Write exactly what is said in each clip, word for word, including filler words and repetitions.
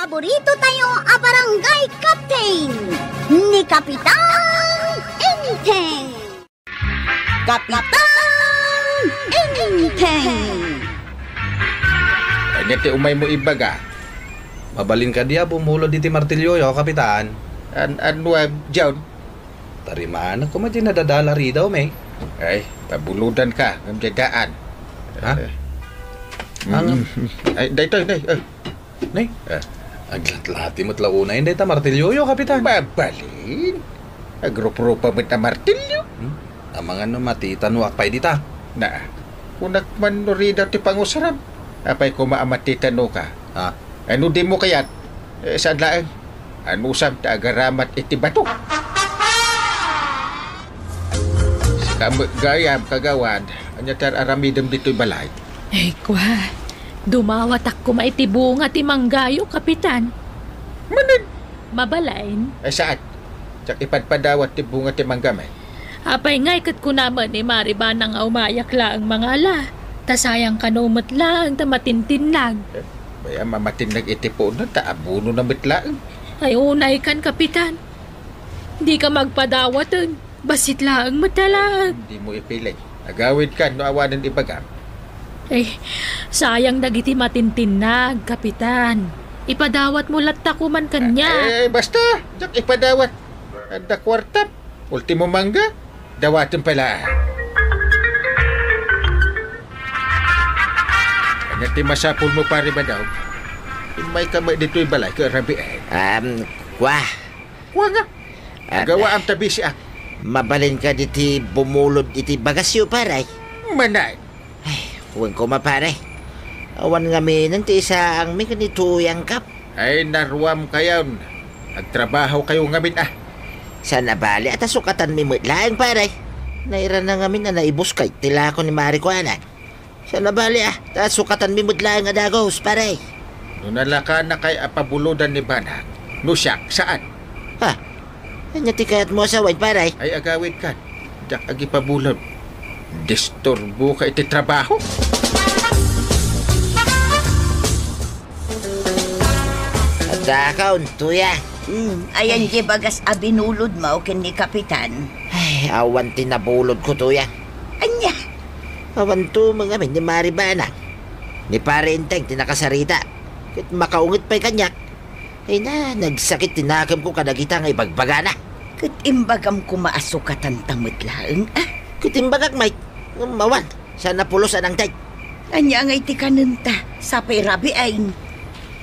Paborito tayo a barangay captain, ni Kapitan Enteng. Kapitan Enteng. Ania ti umaymo ibaga? Mabalin kadi a bumulod iti martilyoyo, Kapitan? An-, ania, John? Tarimanak koma diay nadadala ridaw, me. Ay, pabulodanka, ngem diay daan. Ha? Eh. Ang Mm. Ay, daytoy, nay. Eh. Nay, Eh. aglatlati met la unay dayta martilyoyo, Kapitan. Mabalin? Agrup-rupa met a martilyo. Hmm? Amangan no matitanoak pay dita. Na, kunak man no ridaw ti pangusaram. Apay koma a matitanoka? Ha? Ano dimo kayat? Eh, saan laeng? Anusam ta agaramat iti bato? Sika met gayam, kagawad, ania ti ar-aramidem ditoy balay? Ay, kua, dumawatak koma iti bunga ti manggayo, Kapitan. Manen? Mabalin? Ay, saan? Diak ipadpadawat ti bunga ti mangga, may. Apay ngay ket kunam ni Mari Banang a umayak laeng mangala, ta sayang kano met laeng ta matintinnag. Eh, bay-am a matinnag iti puno, ta abunona met laeng. Ay, unaykan, Kapitan. Dika magpadawaten. Bassit laeng met laeng. Dimo ipiling. Agawidkan no awanen ibagam. Eh, sayang dagiti matintinnag, Kapitan. Ipadawatmo latta koma kaniak. Eh, basta, diak ipadawat. Adda kuartam. Ultimo mangga, dawatem pay laeng. Ania ti masapulmo, Pare Badong? Immayka met ditoy balay ket rabii. Um, kua. Kua nga. Ah, Gawaam ta bisiak. Mabalin kadi ti bumulod iti bagasyo, pare? Manay. Ay, wen koma, pare. Awan ngaminen ti isaangmi ken ni Tuyang Kap. Ay, naruam kayon. Agtrabaho kayo ngamin, ah. Saan a bali a ta sukatanmi met laeng, pare. Nairana ngamin a naibuskay ti lako ni Mari Kuanan. Saan a bali, ah, ta sukatanmi met laeng a dagus, pare. No nalakanakay a pabulodan ni Banang, no siak, saan? Ha? Ania ti kayatmo a sawen, pare? Ay, agawidkan. Diak agipabulod. Disturboka iti trabaho. Adda kaon, Tuyang. Hmm, ayan di bagas a binulodmo ken ni Kapitan. Ay, awan ti nabulodko, Tuyang. Ania? Awan tumeng amin ni Mari Banang. Ni Pare Enteng ti nakasarita. Ket makaunget pay kaniak. Ay na, nagsakit ti nakemko kadagita nga ibagbagana. Ket imbagam koma a sukatanta met laeng, ah? Ket imbagak, Mike. Ngem awan, saan a pulos a nangted. Ania ngay ti kanenta, sapay rabiin?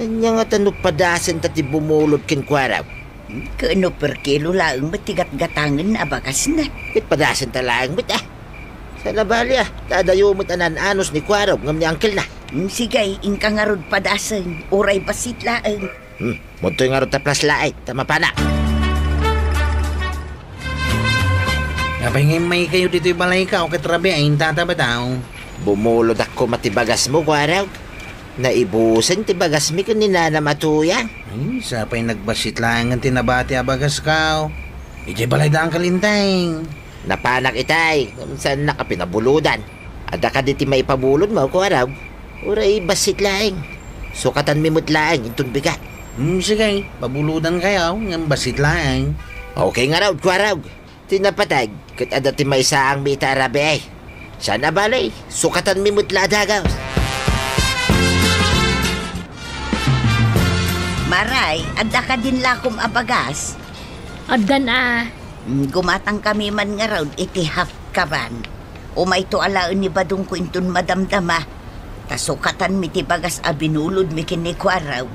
Ania ngata no padasenta ti bumulod kenkuana? Hmm, ket no per kilo laeng met ti gatgatangen a bagasna. Ket padasenta laeng met, ah. Saan a bali, ah, ta adayo met a naan-anos ni Kuarog ngem ni angkelna. Hmm, sige, inka ngarud padasen, uray bassit laeng. Hmm, mudtoy ngarud ta plas laeng, ta mapanak. Apay nga immaykayo ditoy balayko ket rabii, Tata Bataw? Bumulodakon ti bagasmo, Kuarog. Naibusen ti bagasmi ken ni Nanam a Tuyang. Ay, sapay nagbassit laengen ti nabati a bagasko. Idiay balay da Angkel Enteng. Napanak itay, ngem saannak a pinabulodan. Adda kadi ti maipabulodmo, Kuarog? Uray bassit laeng. Sukatanmi met laeng inton bigat. Hmm, sige, pabulodankayo, ngem bassit laeng. Okay ngarud, Kuarog. Ti napateg, ket adda ti maisaangmi ita a rabii. Saan a bali, sukatanmi met la a dagus. Maray, adda kadin lakom a bagas? Addan a. Mm, gumatangkami man ngarud iti half kaban. Umayto alaen ni Badongko inton madamdama. Ta sukatanmi ti bagas a binulodmi ken ni Kuarog.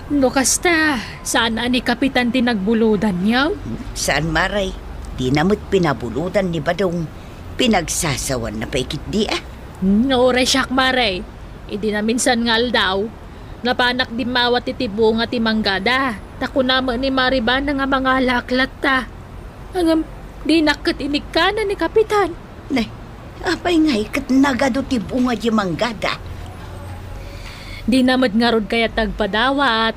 No kasta, saan a ni Kapitan ti nagbulodanyo? Saan, Maray. Dina met pinabulodan ni Badong. Pinagsasawanna pay ketdi, a. Hmm, no uray siak, Maray. Idi naminsan nga aldaw, napanak dimmawat iti bunga ti manggada. Ta kuna met ni Mari Banang a mangalak latta. Ngem, dinak ket inikkana ni Kapitan. Nay, apay ngay ket nagadu ti bunga di manggada? Dina met ngarud kayat agpadawat.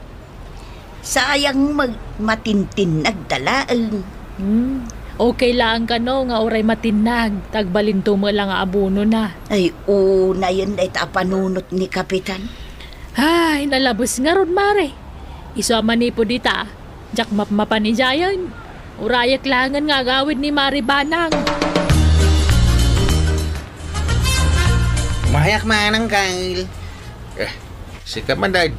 Sayang met, matintinnag da laeng. Hmm, okay laeng kano nga uray matinnag, ta agbalinto met la nga abunona. Ay, unayen dayta a panunot ni Kapitan. Ay, nalabes ngarud, Mare. Isu a manipud ita, diak mapmapan idiayen. Urayek laengen nga agawid ni Mari Banang. Umayak man, Angkel. Eh, sika man, Dad.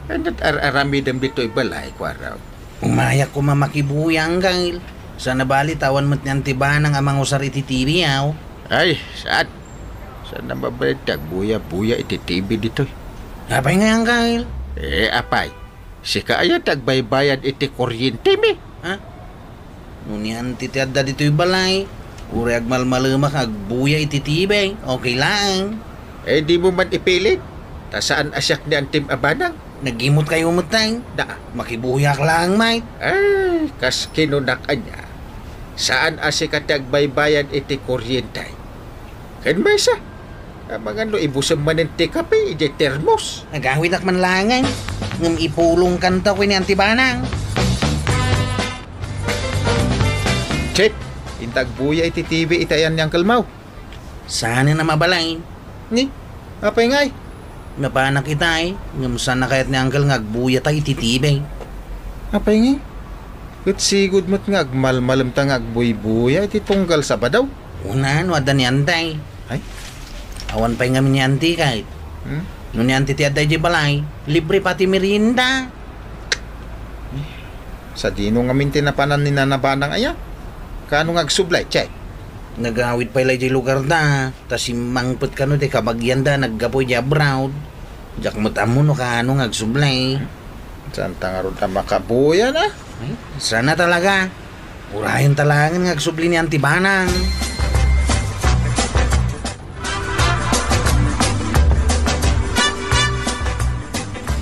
Ania ti ar-aramidem ditoy balay, kuarog? Umayak koma makibuya, Angkel. Sana bali ta awan met ni Auntie Banang a mangusar iti T V, aw? Ay, saan? Saan a mabalin ti agbuya-buya iti T V ditoy? Apay ngay, Angkel? Eh, apay? Sika aya ti agbaybayad iti kuryentemi? Ha? No ni Auntie ti adda ditoy balay, uray agmalmalemak nga agbuya iti T V, okay laeng. Eh, dimo man ipilit? Ta saan a siak ni Auntiem a Banang? Nagimutkayo met, tay? Da. Makibuyaak laeng, met. Ay, kas kinunak ania, saan a sika ti agbaybayad iti kuryente. Ken maysa, amangan no ibusem manen ti kape idiay termos. Agawidak man laeng, ngem ipulongkanto ken ni Auntie Banang. Chip, inta agbuya iti T V iti ayan ni Uncle Mau. Saanen a mabalin. Ni, apay ngay? Napanak itay, ngem saan a kayat ni Uncle nga agbuyata iti T V. Apay ngay? Ket sigud met nga agmalmalemta nga agbuybuya iti tunggal Sabado. Una, no adda ni Auntie. Ay? Awan pay ngamin ni Auntie kay. Hmm? No ni Auntie ti adda idiay balay, libre pay ti merienda. Sadino ngamin ti napanan ni Nana Banang aya? Kaano nga agsublay, Che? Nagawid pay la idiay lugarda, ta simmangpet kano ti kabagianda naggapu idiay abroad. Diak met ammo no kaano nga agsublay. Saanta ngarud a makabuya na? Ay, sana talaga. Urayenta laengen nga agsubli ni Auntie Banang.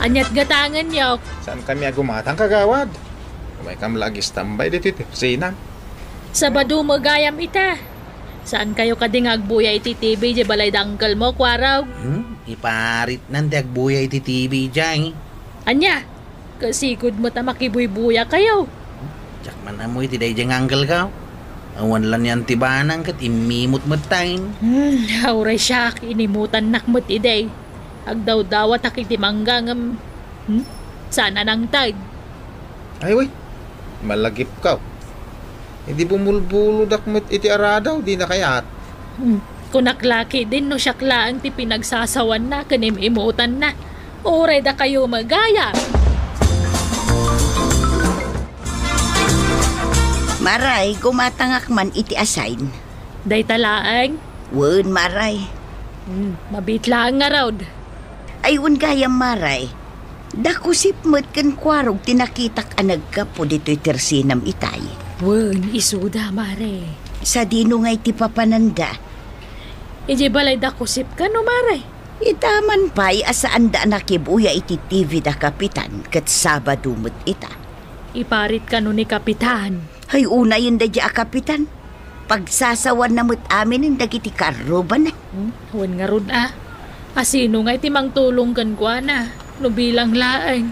Aniat gatangenyo? Saan kami agumatang, kagawad? Umaykam la agistambay ditoy tersinam. Sabado met gayam ita. Saan kayo kadi nga agbuya iti T V idiay balay da uncle mo, kuarog? Hmm? Iparitnan ti agbuya iti T V idiay. Ania? Kasigud met a makibuybuya kayo. Diak man ammo iti daydiay nga uncle ko. Awan la ni Auntie Banang ket immimut met tayo. Hmm, uray siak, inimutannak met idi. Agdawdawatak iti mangga ngem, hmm? Saan a nangted. Ay, wen. Malagipkaw. Idi bumulbulodak met iti aradaw, dina kayat. Hmm. Kunak la ketdin no siak laeng ti pinagsasawanna ken im-imutanna. Uray dakayo met gayam. Maray, gumatangak man iti assign. Dayta laeng? Wen, Maray. Hmm, mabiit laeng ngarud. Ay, wen gayam, Maray. Da Kusip met ken kuarog ti nakitak a naggapu ditoy tersinam itay. Wen, isuda, Mare. Sadino ngay ti papananda? Idiay balay da Kusip kano, Mare? Ita man pay a saanda a nakibuya iti T V da Kapitan ket Sabado met ita. Iparit kano ni Kapitan. Hay, unayen daydiay a Kapitan. Pagsasawanna met aminen dagiti karrubana. Hmm? Wen ngarud a. Asino ngay ti mangtulong kenkuana no bilang laeng?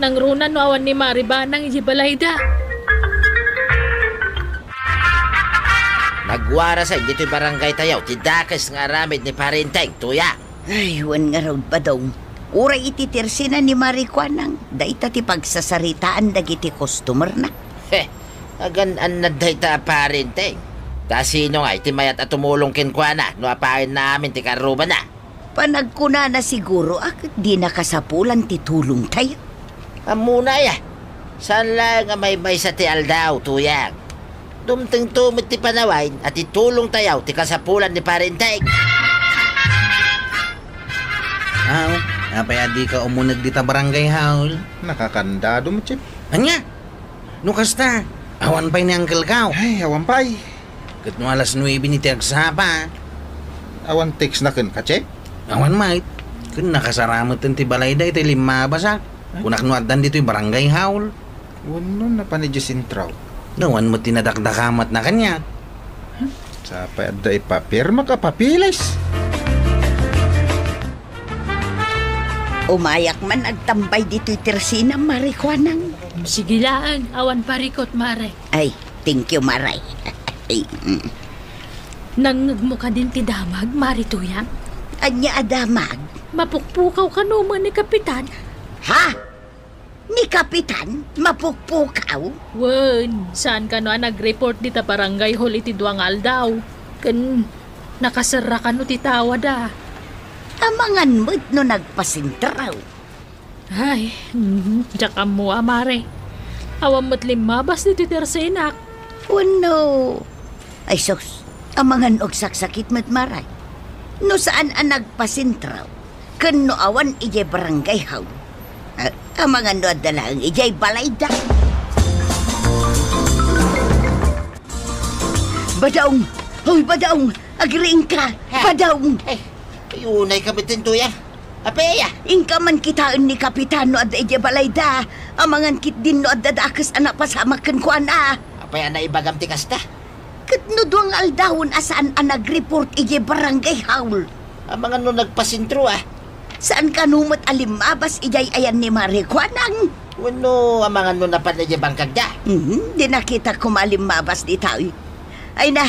Nangruna no awan ni Mari Banang idiay balayda. Nagwarasen ditoy barangay tayo ti dakes nga aramid ni Parinteng, Tuya. Ay, wen ngarud, Badong. Uray iti tersinam ni Mari Kuanang, dayta ti pagsasaritaan dagiti customerna. He, agan-annad dayta a Parinteng. Ta sino ngay ti mayat a tumulong kenkuana no apayenna amin ti karrubana? Panagkunana siguro a ket dina kasapulan ti tulongtayo. Ammona aya, saan laeng a maymaysa ti aldaw, Tuyang. Dumtengto met ti panawen a ti tulongtayo ti kasapulan ni Parinteng. Aw, apay a dika umuneg dita barangay hall? Nakakandado met, Chief. Ania? No kasta, awan pay ni Uncle Kao. Ay, awan pay. Ket no alas nuebe ni ti agsapa. Awan text na kenka, Chief? Awan met. Ken nakasara met ti balayda iti limmabasa. Ay. Kunak no addan ditoy barangay hall. Wenno napan idiay sentro. Awan met ti nadakdakamatna kaniak. Sapay adda ipapirmak a papeles. Umayak man agtambay ditoy tersinam, Mare Kuanang. Sige laeng, awan parikut, Mare. Ay, thank you, Mare. Ay, mm. Nangngegmo kadin ti damag, Mare Tuyang? Ania a damag? Mapukpukaw kano met ni Kapitan? Ha? Kapitan, mapukpukaw? Wen, saan kano a nag-report dita barangay hall iti dua nga aldaw? Ken nakaserra kano ti tawada? Amangan met no nagpasentraw. Ay, mhm, diak ammo a, mare. Awan met limmabas ditoy tersenak. Wenno, ay sus, amangan no agsaksakit met, mare. No saan a nagpasentraw, ken no awan idiay barangay hall, a-, amangan no adda laeng idiay balayda. Badaong! Hoy, Badaong! Agriingka! Ha? Badaong! Ay, ay, unay kami tintuya. Apay aya? Inka man kitaen ni Kapitan no adda idiay balayda. Amangan ketdin no adda dakes a napasamak kenkuana. Apay a naibagam ti kasta? Ket no dua nga aldawen a saan a nag-report idiay barangay hall. Amangan no nagpasentro, a? Saan kano met a limmabas idiay ayan ni Mare Kuanang? Wenno amangan no napan idiay bangkagda? Mhm, di nakitak koma a limmabas ditoy. Ay na,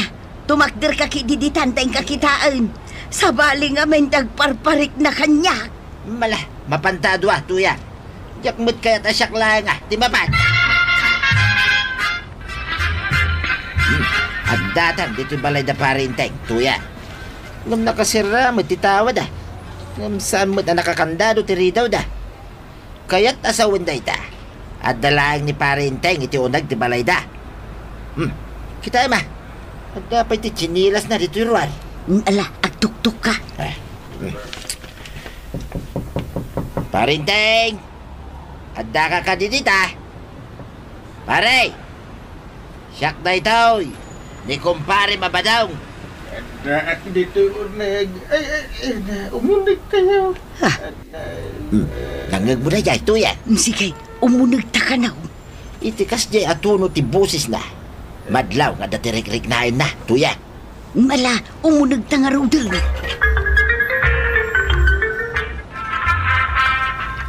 tumakderka ketdi ditan ta inka kitaen. Sabali ngamin ti agparparikna kaniak. Mala, mapanta a dua, tuya. Diak met kayat a siak laeng a ti mapan. Hmm, addatan ditoy balayda Pare Enteng, tuya. Ngem nakaserra met ti tawada. Ngem saan met a nakakandado ti ridawda. Kayat a sawen dayta. Adda laeng ni Pare Enteng iti uneg ti balayda. Hmm, kitaem a. Adda pay ti tsinilasna ditoy ruar. Mm, ala, agtuktokka. Eh, hmm. Pare Enteng! Addaka kadi dita? Pare! Siak daytoy, ni Kumparem a Badaong. Addaak ditoy uneg. Ay, ay, ay, na, umunegkayo. Ah. Hmm. Nangngegmo daydiay, tuya? Hmm, sige, umunegta kano. Iti kasdiay a tono ti bosesna, madlaw nga adda ti rikriknaenna, tuya. Mala, umunegta ngaruden.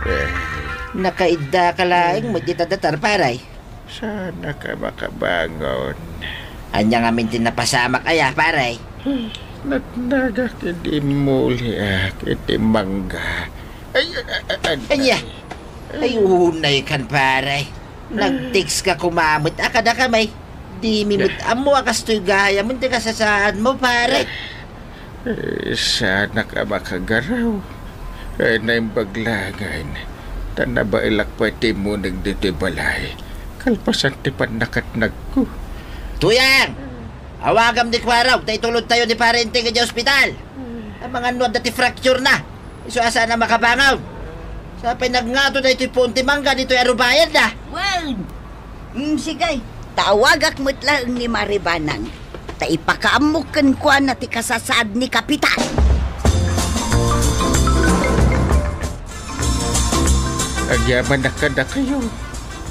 Eh. Nakaiddaka laeng met ita datar, pare. Saannak a makabangon. Ania ngamin ti napasamak aya, pare? Natnagak idi immuliak iti mangga. Ay, ay, ay, ay. Ania? Ay, unay kan, pare. Nag-text ka koma met a kadakami. Dimi met ammo a kastoy gayam ti kasasaadmo, pare. Eh, saannak a makagaraw. Eh, naimbag laengen, ta nabaelak pay ti immuneg ditoy balay, kalpasan ti pannakatnagko. Tuyang! Awagam ni Kuarog ta itulodtayo ni Pare Enteng idiay ospital. Amangan no adda ti fracture na. Isu a saan a makabangon. Sapay nagngato daytoy puon ti mangga ditoy a rubayadda. Wen! Mm, sige. Ta awagak met laeng ni Mare Banang. Ta ipakaammok kenkuana ti kasasaad ni Kapitan. Agyamanak kadakayo,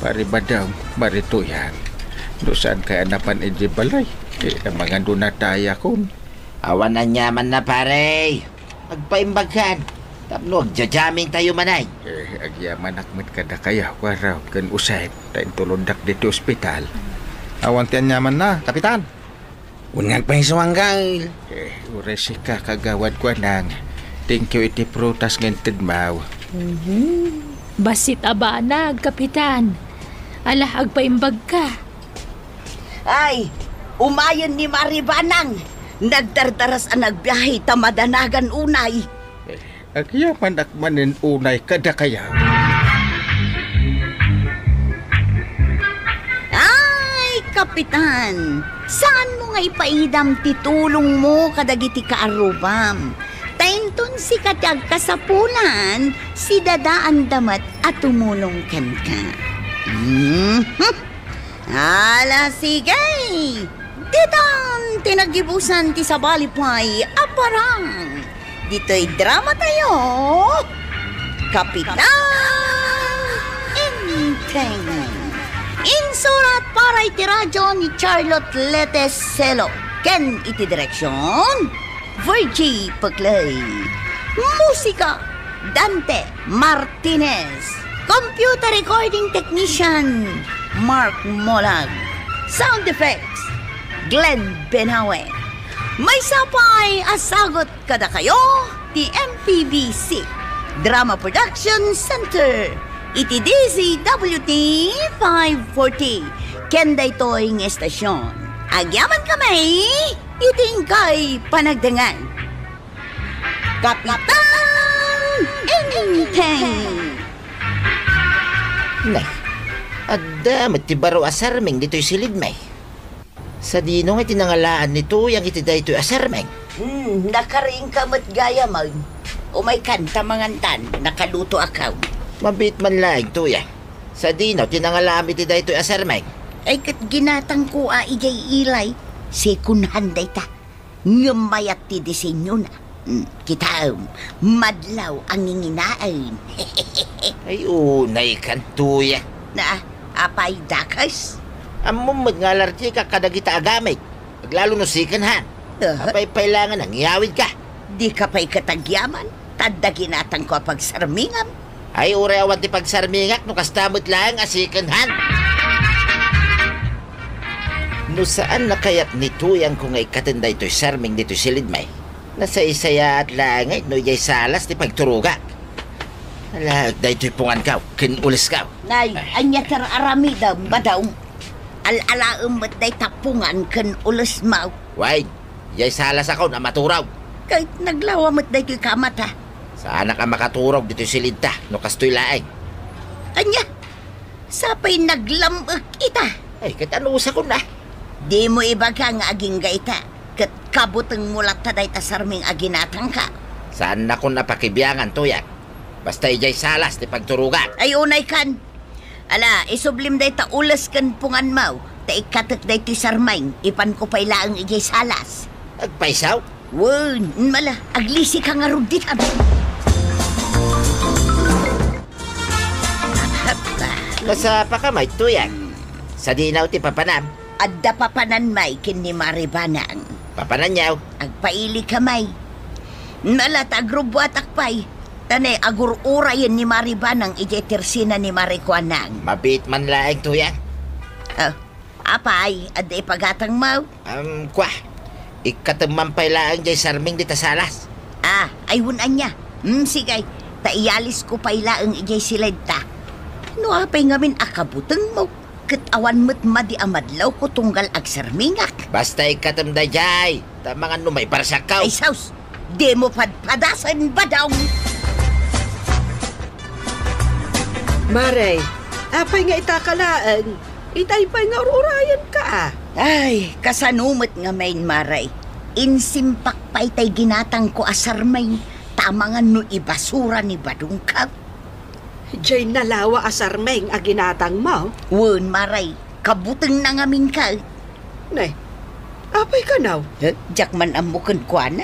Pare Badaong, Mare Tuyang. No saan kay a napan idiay balay, eh, amangan no natayakon. Awan aniamanna, pare. Agpaimbagkan tapno agja-jammingtayo manen. Eh, agyamanak met kadakayo, Kuarog ken Uset, ta intuloddak ditoy ospital. Awan ti aniamanna, Kapitan. Wen nga agpayso, Anggal. Eh, uray sika, kagawad Kuanang. Thank you iti prutas nga intedmo. Mhm. Bassit a banag, Kapitan. Ala, agpaimbagka. Ay, umayen ni Mare Banang. Nagdardaras a nagbiahe ta madanagan unay. Agyamanak manen unay kadakayo. Ay, Kapitan, saanmo nga ipaidam ti tulongmo kadagiti kaarrubam? Ta inton sika ti agkasapulan, sidadaanda met a tumulong kenka. Mhm. Ala, sige! Ditan ti naggibusan ti sabali pay a parang. Ditoy drama tayo, Kapitan Enteng. Insurat para iti radyo ni Charlotte Lete Selo ken iti direksyon, Virgie Peclay. Musika, Dante Martinez. Computer recording technician, Mark Molag. Sound effects, Glenn Benawe. Maysa pay a sagut kadakayo ti M P B C Drama Production Center. Iti D Z W T five forty, ken daytoy nga estasion, agyaman kami iti inkay panagdengngeg. Kapitan Enteng! Nay, adda met ti baro a sarming ditoy silidmi. Sadino nga ti nangalaan ni Tuyang iti daytoy a sarming? Hmm, nakariingka met gayam. Umaykan ta mangantan, nakalutoak. Mabiit man laeng, Tuyang. Sadino ti nangalaam iti daytoy a sarming? Ay, ket ginatangko a idiay ilay. Second hand dayta. Ngem mayat ti disenyona. Hmm, kitaem, madlaw a nginginaen. Ay, unaykan, Tuyang. Na, apay, dakes? Ammom met nga alergika kadagita a gamit. Aglalo no second hand. Aha. Apay pay laengen a ngiyawidka? Dika pay ket agyaman, ta adda ginatangko a pagsarmingam. Ay, uray awan ti pagsarmingak no kasta met laeng a second hand. No saan a kayat ni Tuyangko nga ikkaten daytoy sarming ditoy silidmi, nasaysayaat laeng no idiay salas ti pagturogak. Alaek daytoy punganko ken ulesko. Nay, ay, ania ti ar-aramidem, Badong? Al-alaem met dayta pungan ken ulesmo. Wen, idiay salasakon a maturog. Ket naglawa met daytoy kamata. Saanak a makaturog ditoy silidta no kastoy laeng. Ania? Sapay naglam-ek ita. Ay, ket anusakon a? Dimo ibaga nga agingga ita, ket kabutengmo latta dayta sarming a ginatangka. Saannakon a pakibiangan, Tuyang. Basta idiay salas ti pagturogak. Ay, unaykan. Ala, isublim dayta ules ken punganmo, ta ikkatek daytoy sarming, ipanko pay laeng idiay salas. Agpayso? Wen, mala, aglisika ngarud ditan. Masapaka met, Tuyang. Sadino ti papanam? Adda papananmi ken ni Mari Banang. Papananyo? Agpailika met. Mala ta agrubbuatak pay. Ta ne, agur-urayen ni Mari Banang idiay tersina ni Mari Kuanang. Mabiit man laeng, Tuyang. Ah, apay, adda ipagatangmo? Am, kua. Ikkatem man pay laeng diay sarming dita salas. Ah, ay wen ania. Hmm, sige. Ta iyalisko pay laeng idiay siledta. No apay ngamin a kabutengmo? Ket awan met madi a madlawko tunggal agsarmingak. Basta ikkatem daydiay, ta amangan no maibarsiakko. Ay, sus! Dimo padpadasen, Badong! Mare, apay nga itaka laeng? Itay pay nga ur-urayenka a. Ay, kasano met ngamin, Mare? Insimpak pay tay ginatangko a sarming, ta amangan no ibasura ni Badongko. Diay nalawa a sarming a ginatangmo? Wen, Mare, kabutengna ngamin ket. Ne, apay kano? Eh, diak man ammo kenkuana.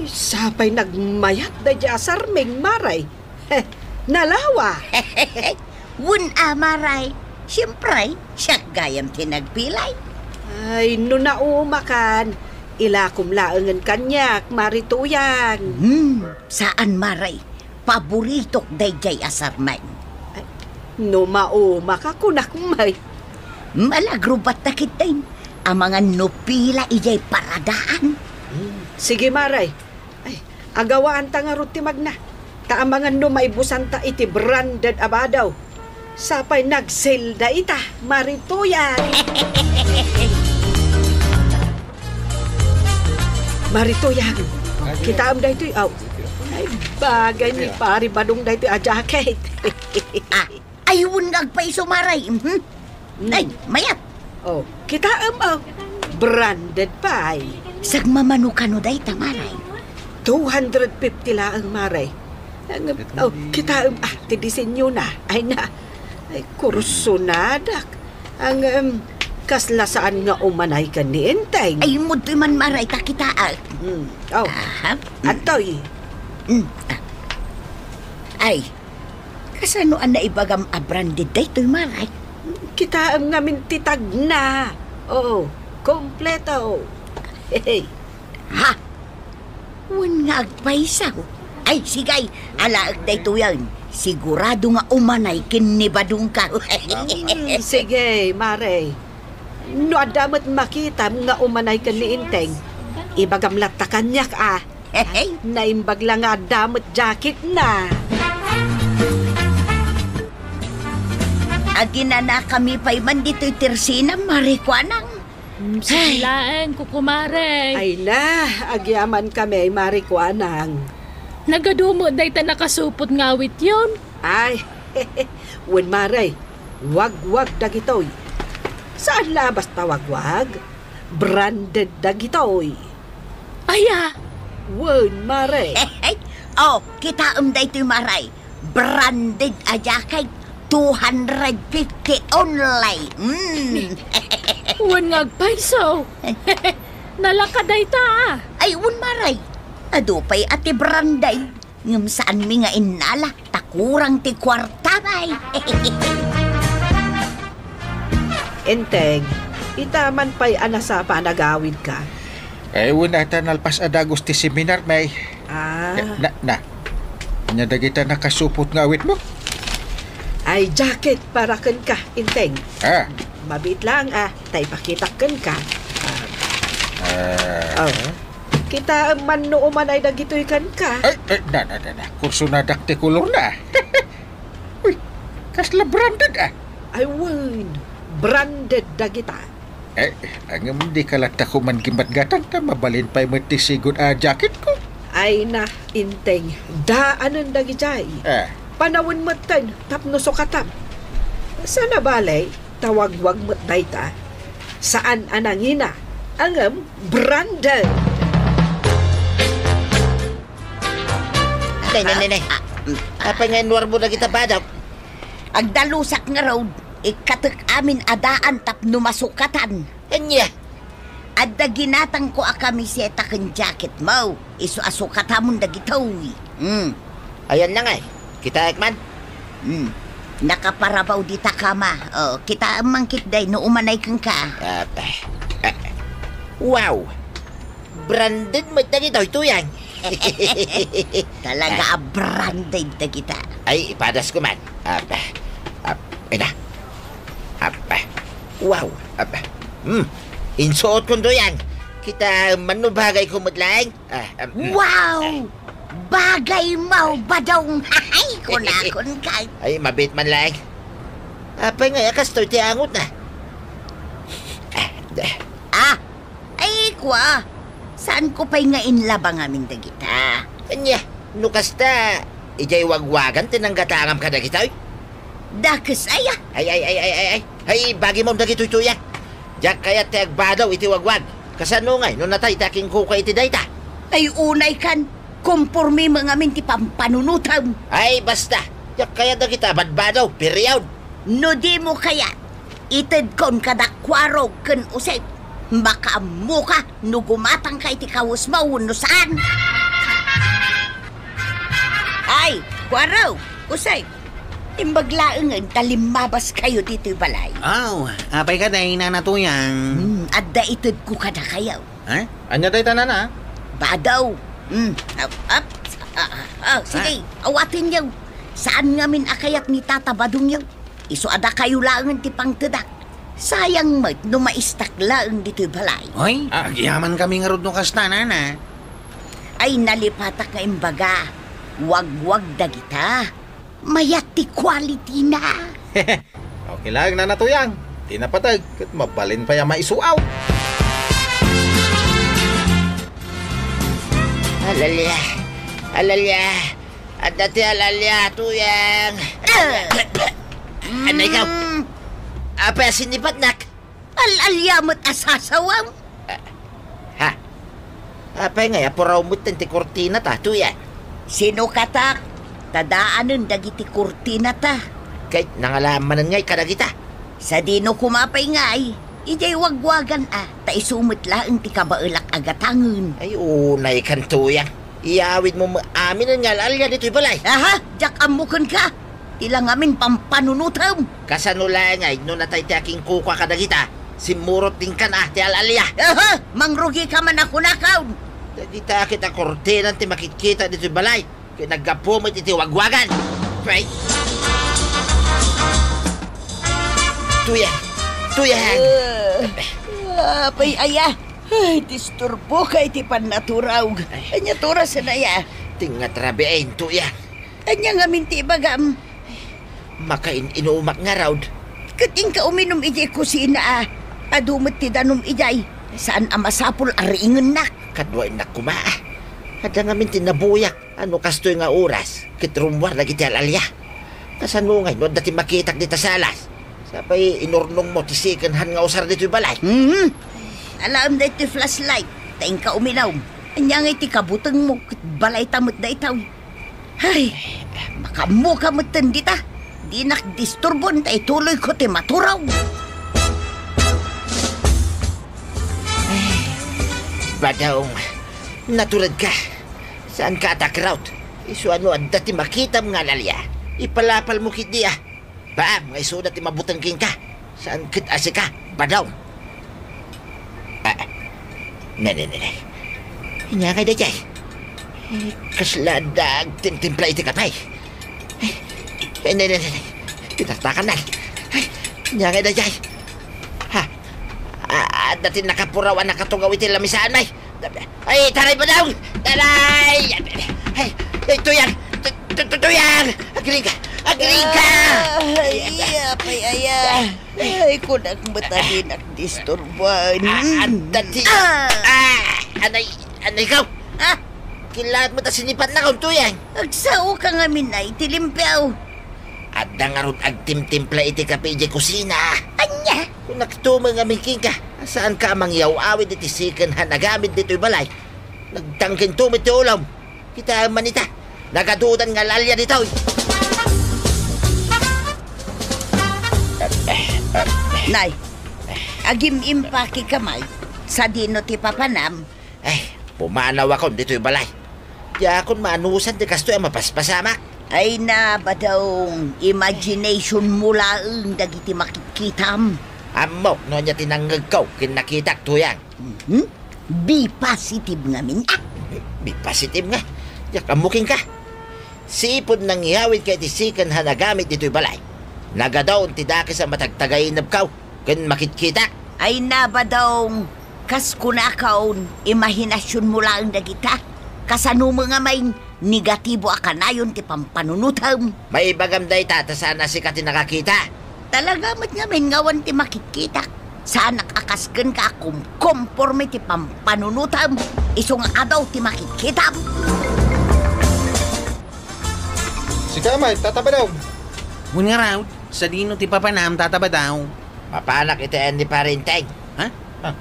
Sapay nagmayat daydiay a sarming, Mare. Heh, nalawa. Wen a, Mare. Siempre, siak gayam ti nagpilay. Ay, no naumakan, ilakom laengen kaniak, Mare Tuyang. Hmm, saan, Mare. Paboritok daydiay a sarming. Ay, no maumaka, kunak met. Malagrubat ta ketdin. Amangan no pila idiay paradaan. Hmm, sige, Mare. Ay, agawanta ngarud ti magna. Ta amangan no maibusanta iti branded a bado. Sapay nag-sale dayta, Mare Tuyang. Mare Tuyang, kitaem daytoy, aw. Ay, bagay ni Pari Badong daytoy a jacket. Ah, ay, wen nga agpayso, Mare. Mhm. Mm. Ay, mayat. Oh, kitaem, oh. Branded pay. Sagmamano kano dayta, Mare? Two hundred fifty laeng, Mare. Ang, oh, kitaem, ah, ti disenyona. Ay na. Ay, kursonadak. Ang, em, kasla saan nga umanay ken ni Enteng. Ay, mudtoy man, Mare, ta kitaak. Hmm. Oh. Aha. Adtoy. Hmm. Ah. Ay, kasano a naibagam a branded daytoy, Mare? Kitaem ngamin ti tagna. Oo, kompleto. Hehe. Ha? Wen nga agpayso. Ay, sige, alaek daytoyen. Sigurado nga umanay ken ni Badongko. Hmm, sige, Mare. No adda met makitam nga umanay ken ni Enteng, ibagam latta kaniak, a. Hehe. Naimbag la nga adda met jacketna. Aginanakami pay man ditoy tersinam, Mare Kuanang. Hmm, sige Ay. laeng, kukumare. Ay na, agyamankami, Mare Kuanang. Nagadu met dayta nakasupot nga awityon. Ay, wen, Mare, wagwag dagitoy. Saan la a basta wagwag? Branded dagitoy. Aya? Wen, Mare. Oh, kitaem daytoy, Mare. Branded a jacket, two hundred fifty only. Mm. Wen nga agpayso. Nalaka dayta, ah. Ay, wen, Mare. Adu pay a ti branded. Ngem saanmi nga innala, ta kurang ti kuarta, bay. Enteng, ita man pay a nasapa a nagawidka. Eh, wen ata nalpas a dagus ti seminar, may. Ah. Na, na. Ania dagita nakasupot nga awitmo? Ay, jacket para kenka, Enteng. Ah. Mabiit lang, ah, ta ipakitak kenka. Ah. Ah. Oh. Kitaem man no umanay dagitoy kenka. Ay, ay, na, na, na, na. Kursonadak ti kolorna. Uy, kasla branded, ah. Ay, wen. Branded dagita. Eh, ngem dika latta koma gimatgatang ta mabalin pay met ti sigud a jacketko. Ay na, Enteng, daanen dagidiay. Eh. Panawen metten tapno sukatam. Saan a bale, ta wagwag met dayta. Saan a nangina, ngem branded. Nay, nay, nay, nay. Ah, ah. Apay nga inwarmo dagita badok? Agdalusak ngarud, ikkatek amin a daan tapno masukatan. Ania? Adda ginatangko a kamiseta ken jacketmo, isu a sukatamon dagitoy. Hmm. Ayan na ngay, kitaek man. Hmm. Nakaparabaw dita kama. Oh, kitaem man ketdi no umanay kenka. Ah, eh, eh. Wow! Branded met dagitoy, Tuyang. Talaga a branded dagita. Ay, ipadasko man. Aba, ab-, ina. Aba, wow. Aba, hmm. Insuotkon, Tuyang. Kitaem man no bagayko met laeng. Ah, um, hmm. Wow! Bagaymo, Badong. Ay, kunakon ka. Ay, mabiit man laeng. Apay nga, kastoy ti angotna. Ah, da. Ah, Ay, kua, saanko pay nga inlaba ngamin dagita? Ania, no kasta, idiay wagwagan ti nanggatangam kadagitoy? Dakes aya? Ay, ay, ay, ay, ay, ay. Ay, bagimon dagitoy, Tuyang. Diak kayat ti agbadaw iti wagwag. Kasano ngay no natay ti akinkukua iti dayta? Ay, unay kan, komporme ngamin ti pampanunotem. Ay, basta. Diak kayat dagita badbadaw, period. No dimo kayat, itedkon kada Kuarog ken Usep. Makaammoka no gumatangka iti kawesmo wenno saan. Ay, Kuarog, Usep, imbag laengen ta limmabaskayo ditoy balay. Aw, apay kadi, Nana Tuyang? Hmm, adda itedko kadakayo. Ha? Ania dayta, Nana? Badaw. Hmm, ap, ap, ah, ah, ah, sige, awatenyo. Saan ngamin a kayat ni Tata Badongyo. Isu a dakayo laengen ti pangtedak. Sayang met no maistak laeng ditoy balay. Oy, ah, agyamankami ngarud no kasta, Nana. Ay, nalipatak nga imbaga. Wagwag dagita. Mayat ti quality na. Okay lang, Nana Tuyang. Ti napateg, ket mabalin pay a maisuaw. Alalia. Alalia. Adda ti alalia, Tuyang. Ah! Anay ka? Mm. Apay a sinipatnak? Al-alia met a sasawam. Ah, ha? Apay ngay a puraw met ti kurtina ta, Tuyang? Sinukatak, ta daanen dagiti kurtina ta. Ket nangalaam manen ngay kadagita? Sadino koma pay ngay, idiay wagwagan a, ta isu met laeng ti kabaelak a gatangen. Ay, unay kan, Tuyang. Iyawidmo met aminen nga al-alia ditoy balay. Aha, diak ammo kenka. Ti la ngamin pampanunotem. Kasano laeng ngay no natay ti akinkukua kadagita? Simmurot ti inkan a ti al-alia. Aha, mangrugika man a kunakon. Dagita ket a kurtinan ti makitkita ditoy balay. Ket naggapu met iti wagwagan. Pay. Tuyang! Tuyang! Ah, apay aya? Ay, disturboka iti pannaturaw. Ay. Ania ti orasen aya? Ti ngarud rabii, Tuyang. Ania ngamin ti ibagam? Makain-inumak ngarud. Ket inka uminum idiay kusina, a. Adu met ti danum idiay. Saan a masapul a riingennak. Kaduaennak koma, a. Adda ngamin ti nabuyak. A no kastoy nga oras, ket rummuar dagiti al-alia. Kasano ngay no adda ti makitak dita salas? Sapay inurnongmo ti second hand nga usar ditoy balay. Mhm. Alaem daytoy flashlight, ta inka uminum. Ania ngay ti kabutengmo, ket balayta met daytoy. Hay, makaammoka metten dita. Dinak disturbon ta ituloyko ti maturaw. Badong, naturedka. Saanka a takraw. Isu a no adda ti makitam nga al-alia, ipalapalmo ketdi, a. Paam nga isuda ti mabuteng kenka. Saan ket a sika, Badong. Ah, ne, ne, ne, ne. Ania ngay daydiay? Eh, kasla adda agtimtimpla iti kape. Eh, ne, ne, ne, ne. Pinartakan na. Eh, ania ngay daydiay? Ha? Ah, adda ti nakapuraw a nakatugaw iti lamisaan, ay. Ay, taray, Badong! Taray! Ay, ay, Tuyang! Tu-, tu-, tu-, Tuyang! Agriga! Agriga! Ay, apay aya. Ay, kunak met a dinak disturban. Ah, adda ti-, ah, anay, anay ikaw? Ah? Kilaat met a sinipatnakon, Tuyang. Agsaoka ngamin, ay, ti limpio. Adda ngarud agtimtimpla iti kape idiay kusina. Ania? Kunak to met ngamin kenka, saanka a mangyaw-awid iti second hand a gamit ditoy balay. Nagtangken to met ti ulom. Kitaem man ita. Nagadudan nga al-alia ditoy. Nay, agim-impakeka met. Sadino ti papanam? Ay, pumanawakon ditoy balay. Diakon maanusan ti kastoy a mapaspasamak. Ay na, Badong, imaginationmo laeng dagiti makitkitam. Ammok no ania ti nangngegko ken nakitak, Tuyang. Mhm. Be positive ngamin, a. Be positive nga. Diak ammo kenka. Sipud nangyawidka iti second hand a gamit ditoy balay, nagadaon ti dakes a matagtagainebko ken makitkitak. Ay na, Badong, kas kunakon, imaginationmo laeng dagita. Kasano met ngamin, negatibo a kanayon ti pampanunotem. Maibagam dayta ta saan a sika ti nakakita. Talaga met ngamin nga awan ti makitkitak. Saanak a kas kenka a kumkomporme ti pampanunotem, isu nga adu ti makitkitam. Sika met, Tata Badong. Wen ngarud, sadino ti papanam, Tata Badong? Mapanak iti ayan ni Pare Enteng. Ha? Ah.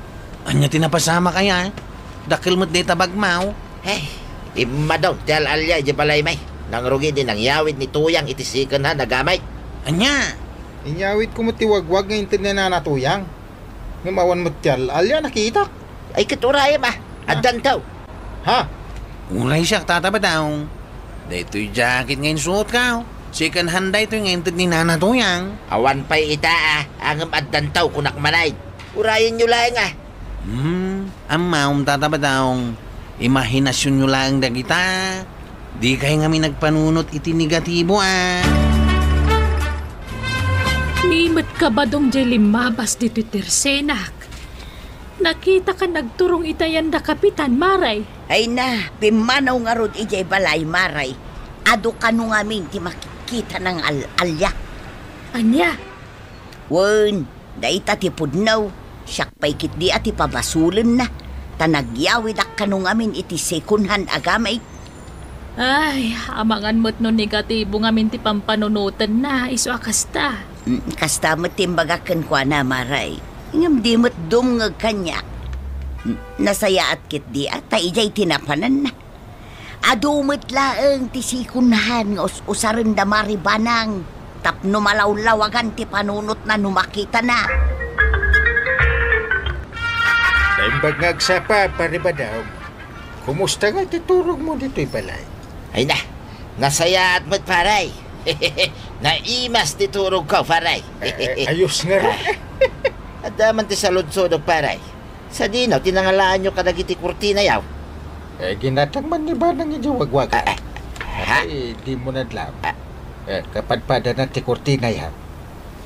Ania ti napasamak aya? Dakkel met dayta bagmo. Hey, immadong ti al-alia idiay balaymi. Nangrugi ti nangyawid ni Tuyang iti second hand a gamit. Ania? Inyawidko met ti wagwag nga inted ni Nana Tuyang. Ngem awan met ti al-alia a nakitak. Ay, ket urayem, a. Ah. Addanto. Ha? Uray siak, Tata Badong. Daytoy jacket nga insuotko, second hand daytoy nga inted ni Nana Tuyang. Awan pay ita, a. Ngem addanto, kunak manen. Urayenyo laeng, a. Hmm, ammom, Tata Badong. Imaginationyo laeng dagita. Dikay ngamin agpanunot iti negatibo, a. Ni met ka, Badong, jay limmabas ditoy tersenak. Nakitaka nagturong iti ayan da Kapitan, Mare. Ay na, pimmanaw ngarud idiay balay, Mare. Adu kano ngamin ti makikitana nga al-alia. Ania? Wen, dayta ti pudno. Siak pay ketdi a ti pabasolenna. Ta nagyawidak kano ngamin iti second hand a gamit. Ay, amangan met no negatibo ngamin ti pampanunotenna, isu a kasta. Mm, kasta met ti imbagak kenkuana, Mare. Ngem di met dumngeg kaniak. Mm, nasayaat ketdi a, ta idiay ti napananna. Adu met laeng ti second hand nga us-usaren da Mare Banang tapno malawlawagan ti panunotna no makitana. Naimbag nga agsapa, Pare Badong. Kumusta ngay ti turogmo ditoy balay? Ay na, nasayaat met, pare. Naimas ti turogko, pare. Eh, eh, ayos ngarud. Ah. Adda man ti saludsodok, pare. Sadino ti nangalaanyo kadagiti kurtinayo? Eh, ginatang man ni Banang idiay wagwaga. Ah, ah. Ha? Ay, di mo nadlam. Ah. Eh, kapadpadana ti kurtinayo.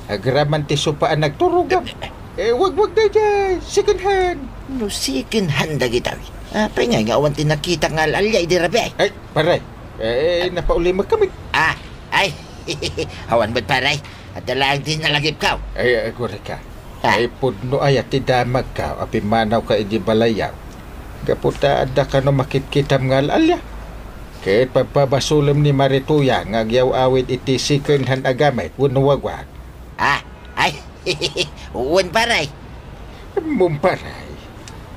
Agraman ti sopa a nagturogam. Eh, wagwag daydiay, second hand. No second hand dagitoy, apay ngay nga awan ti nakitak nga al-alia idi rabii? Ay, pare. Eh, napauli met kami. Ah, ay. Awan met, pare. Adda laeng ti nalagipkaw. Ay, agurika. Ha? Ay, pudno aya ti damagkaw a pimmanawka idi balayyaw. Gapu ta adda kano makitkitam nga al-alia. Ket pagpabasolem ni Marituya nga agyaw-awid iti second hand a gamit wenno wagwag. Ah, ay, wen, pare. Mom, pare.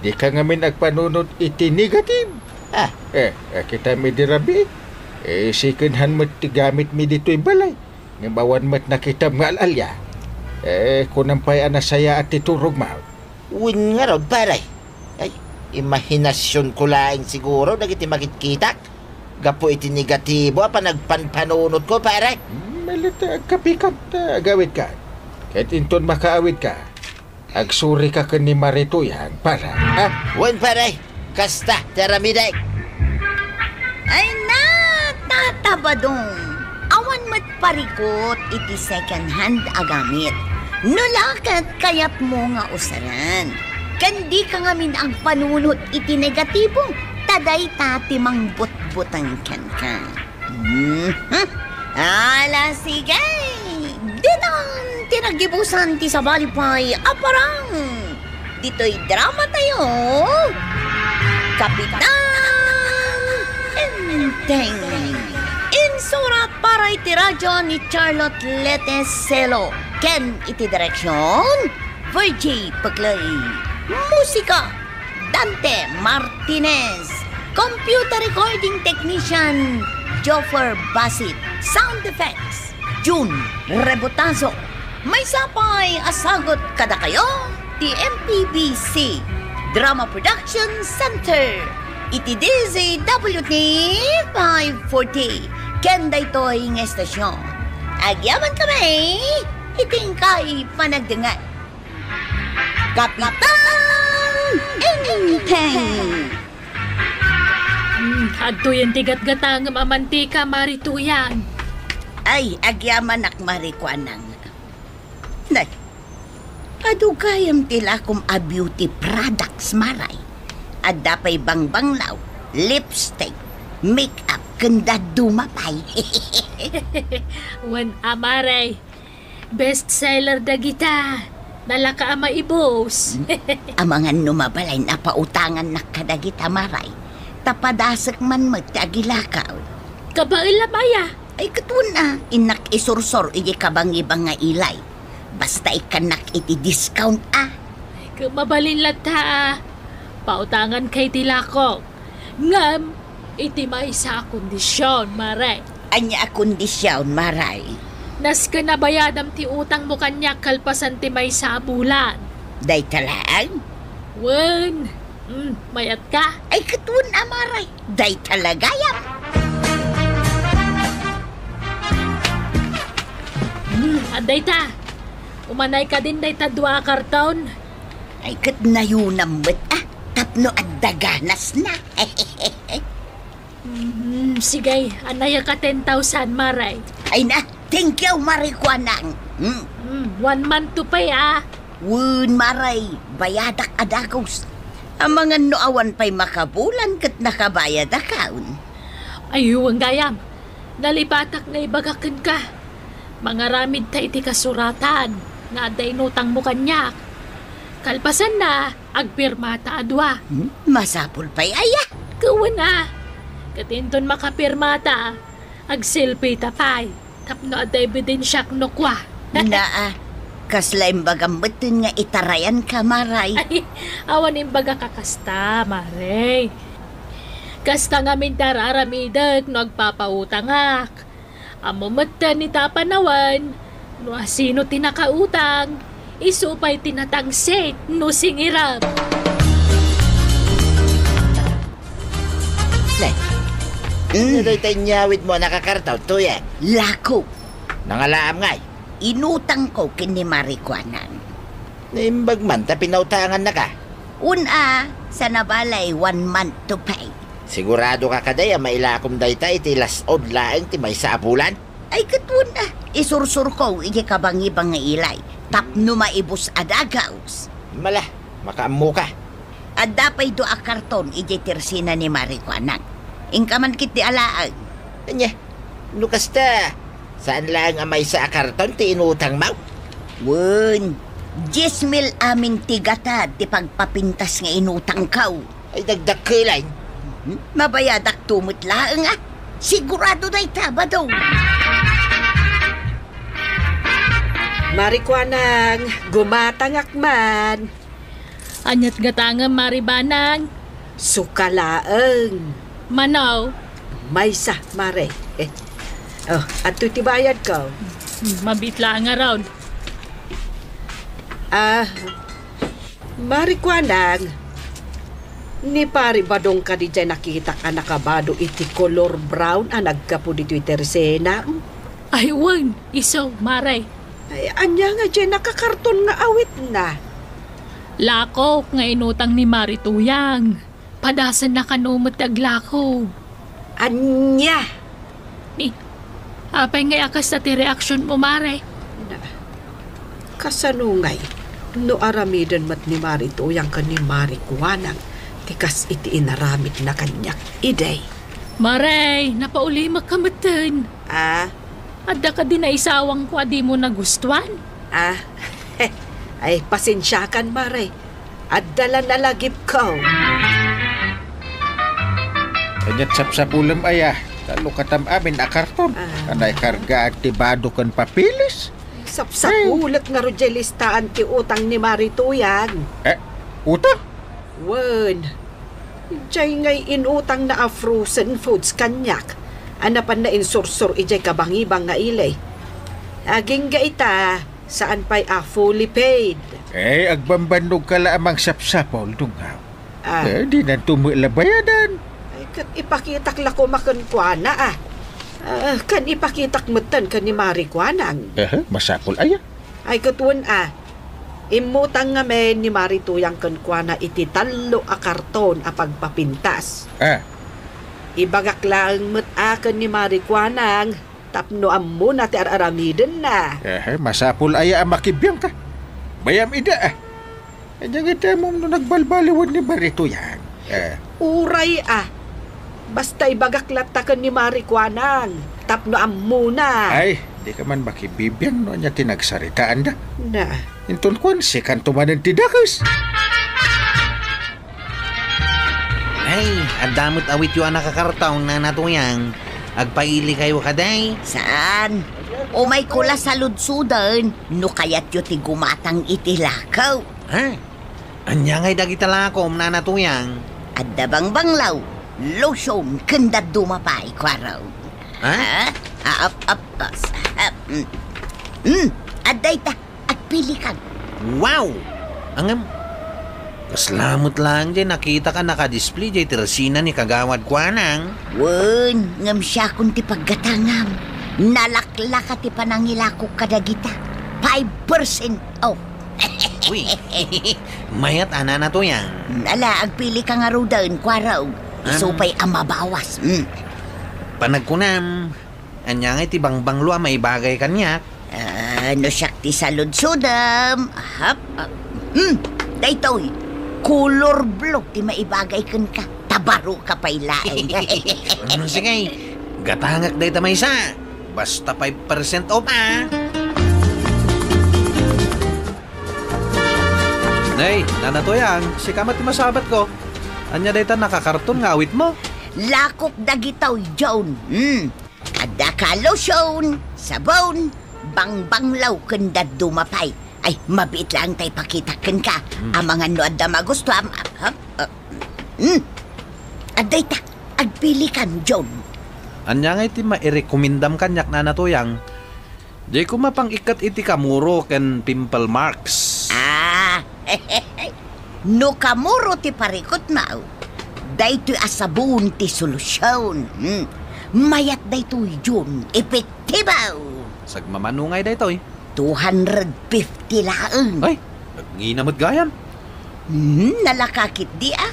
Dika ngamin agpanunot iti negative. Ah. Eh, eh, kitam idi rabii. Eh, second hand met ti gamitmi ditoy balay. Ngem awan met nakitam nga al-alia. Eh, kunam pay a nasayaat ti turogmo. Wen ngarud, pare. Ay, imahinasionko laeng siguro dagiti makitkitak. Gapu iti negatibo a panagpanpanunotko, pare. Hmm, maila ta agkapikam ta agawidka. Ket inton makaawidka, agsurika ken ni Marituya, pare. Ha? Wen, pare. Kasta ti aramidek. Ay na, Tata Badong. Awan met parikut iti second hand a gamit. No la ket kayatmo nga usaren. Ken dika ngamin agpanunot iti negatibo, ta dayta ti mangbutbuteng kenka. Mhm. Ala, sige! Ditan ti naggibusan ti sabali pay a parang ditoy drama tayo, Kapitan Enteng. Insurat para iti radyo ni Charlotte Lete Celo ken iti direksyon, Virgie Peclay. Musika, Dante Martinez. Computer recording technician, Joffer Basit. Sound effects, June Rebotazo. Maysa pay a sagut kadakayo ti M P B C Drama Production Center iti D Z W T five forty. Ken daytoy nga estasyon, agyaman kami iti inkay panagdengngeg. Kapitan Enteng! Hmm, adtoyen ti gatgatangem a mantika, Mari Tuyang. Ay, agyamanak, Mari Kuanang. Nay, adu gayam ti lakom a beauty products, Maray. Adda pay bangbanglaw, lipstick, make-up, ken dadduma pay. Wen a, Maray. Best seller dagita. Nalaka a maibus. Hmm? Amangan no mabalin a pautangannak kadagita, Maray. Ta padasek man met ti agilakaw. Kabaelam aya? Ay, ket wen a, innak isursor iti kabangibang nga ilay. Basta ikkannak iti discount a. Ay, ket mabalin latta a. Pautanganka iti lakok. Ngem, iti maysa a kondision, Maray. Ania a kondision, Maray? Nasken a bayadam ti utangmo kaniak kalpasan ti maysa a bulan. Dayta laeng? Wen. Mm, mayatka? Ay, ket wen a, Maray. Dayta la gayam. Mm, adda ita. Umanay kadin dayta dua a karton. Ay, ket nayunam met a, tapno adda ganasna. Mhm, sige, anayaka ten thousand, Maray. Ay na, thank you, Mari Kuanang. Hmm. Hmm, one month to pay, ah. Wen, Maray, bayadak a dagus. Amangan no awan pay makabulan ket nakabayadakon. Ay, wen gayam. Nalipatak nga ibaga kenka. Mangaramid ta iti kasuratan nga adda inutangmo kaniak. Kalpasanna, agpirmata a dua. Hmm? Masapul pay aya? Ket wen a. Ket inton makapirmata, agselfie ta pay. Tapno adda ebidensiak no kua. Naa, kasla imbagam metten nga itarayanka, Maray. Ay, awan imbagak a kasta, Maray. Kasta ngamin ti ar-aramidek no agpapautangak. Ammo metten ita a panawen, no asino ti nakautang, isu pay ti natangsit no singirem. Ne, mm, ania dayta inyawidmo a nakakarton, Tuyang? Lako. Nangalaam ngay? Inutangko ken ni Mari Kuanang. Naimbag man ta pinautangannaka. Wen a, sana balay one month to pay. Siguradoka kadi a mailakom dayta iti las-ud laeng ti maysa a bulan? Ay, ket wen a, isursurko iti kabangibang nga ilay tapno maibus a dagus. Mala, makaammoka. Adda pay dua a karton iti tersina ni Mari Kuanang. Inka man ketdi alaen. Ania, no kasta, Saan laeng a maysa a karton ti inutangmo? Wen, dies mil amin ti gatad ti pagpapintas nga inutangko. Ay, dagdakkel. Hmm? Mabayadakto met laeng, a. Sigurado dayta, Badong. Mari Kuanang, gumatangak man. Ania't gatangem, Mari Banang? Suka laeng. Mano? Maysa, Mare. Eh, oh, adtoy ti bayadko. Hmm, mabiit laeng ngarud. Ah, Mari Kuanang, ni Pari Badong kadi diay nakitak a nakabado iti kolor brown a naggapu ditoy tersenam? Ay, wen, isu, Mare. Ay, ania nga diay nakakarton nga awitna? Lakok nga inutang ni Mari Tuyang. Padasenna kano met ti aglakob. Ania? Ni, apay ngay a kasta ti reaksionmo, Mare? Na, kasano ngay no aramiden met ni Mari Tuyang ken ni Mari Kuanang ti kas iti inaramidna kaniak idi? Mare, napaulimek ka metten. Ah? Adda kadi naisawangko a dimo nagustuan? Ah, ay, pasensiakan, Mare. Adda la nalagipko. Ania't sapsapulem aya? Tallo katam amin a karton. Ah. Anay kargaan ti bado ken papeles? Sapsapulet ngarud diay listaan ti utang ni Mari Tuyang. Eh, utang? Wen. Diay ngay inutangna a frozen foods kaniak a napanna insursor idiay kabangibang nga ili. Agingga ita, saan pay a fully paid. Eh, agbambannogka la a mangsapsapul, Dunghaw. Ah. Eh, dinanto met la bayadan. Ay, ket ipakitak la koma kenkuana, a. Ah, ken ipakitak metten ken ni Mari Kuanang. Aha, masapul aya? Ay, ket wen, a. Immutang ngamin ni Mari Tuyang kenkuana iti tallo a karton a pagpapintas. Ah. Ibagak laeng met a ken ni Mari Kuanang tapno ammona ti ar-aramidenna. Eh, masapul aya a makibiangka. Bayam ida, a. Ania nga iti ammom no nagbalbaliwen ni Mari Tuyang? Eh. Uray, a. Basta ibagak latta ken ni Mari Kuanang tapno ammona. Ay, dika man makibibiang no ania ti nagsaritaanda. Na. Inton kuan, sikanto manen ti dakes. Ay, adda met awityo a nakakarton, Nana Tuyang. Agpailikayo kadi? Saan? Umayko la saludsoden no kayatyo ti gumatang iti lakob. Ha? Ania ngay dagita lakom, Nana Tuyang? Adda bangbanglaw, lotion, ken dadduma pay, kuarog. Ha? Ah, ap, ap, as, ap, mm. Mm, adda ita, agpilikan. Wow! Ngem, kasla met laeng diay nakitak a nakadisplay diay tersina ni Kagawad Kuanang. Wen, ngem siakon ti paggatangam. Nalaklaka ti panangilakok kadagita. Five percent off. Uy, mayat a, Nana Tuyang. Ala, agpilika ngaruden, kuarog. Isu pay a mabawas. Mm. Panagkunam, ania ngay ti bangbanglo a maibagay kaniak? Ah, no siak ti saludsodem. Ahap, ah, hmm, daytoy. Color blue ti maibagay kenka. Ta baroka pay laeng. Ano, sige. Gatangek dayta maysa. Basta five percent off, a. Nay, Nana Tuyang, sika met ti masabatko. Ania dayta nakakarton nga awitmo? Lakok dagitoy, John. Hmm. Adda ka lotion, sabon, bangbanglaw, ken dadduma pay. Ay, mabiit laeng ta ipakitak kenka. Hmm. Amangan no adda magustuam. Ap, ap, ap. Hmm. Adda ita, agpilikan, John. Ania ngay ti mairekomendam kaniak, Nana Tuyang? Dayko mapang-ikkat iti kamuro ken pimple marks. Ah, no kamuro ti parikutmo, daytoy a sabon ti solusion. Hmm. Mayat daytoy, John. Epektibo. Sagmamano ngay daytoy? Two hundred fifty laeng. Ay, nagngina met gayam. Hmm, nalaka ketdi, a.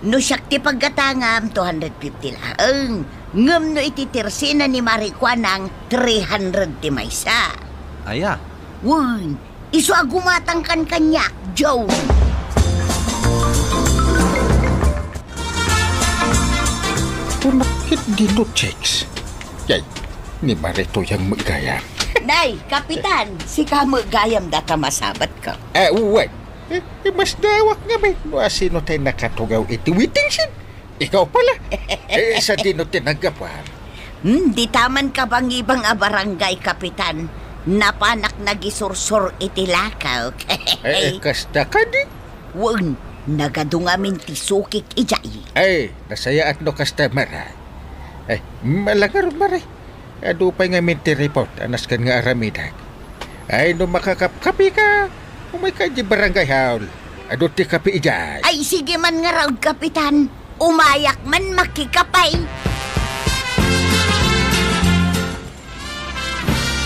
No siak ti paggatangam, two hundred fifty laeng. Ngem no iti tersena ni Mari Kuanang, three hundred ti maysa. Aya? Wen, isu a gumatangkan kaniak, Joe. Tunakit dino, Chicks. Yay. Ni Mare Tuyang met gayam. Nay, Kapitan, sika met gayam data masabatko. Ah, wen. Eh, eh, mas dawak ngamin no asino tay nakatugaw iti waiting shed. Ikaw pala. Eh, sadino ti naggapuam? Hmm, dita man kabangibang a barangay, Kapitan. Napanak nagisursor iti lakaw. Eh, eh, kasta kadi? Wen, nagadu ngamin ti sukik idiay. Ay, nasayaat no kasta, Mare. Ay, malangar, Mare. Adu pay ngamin ti report a nasken nga aramidek. Ay, no makakapkapika, umayka idiay barangay hall. Adu ti kape idiay. Ay, sige man ngarud, Kapitan. Umayak man makikape.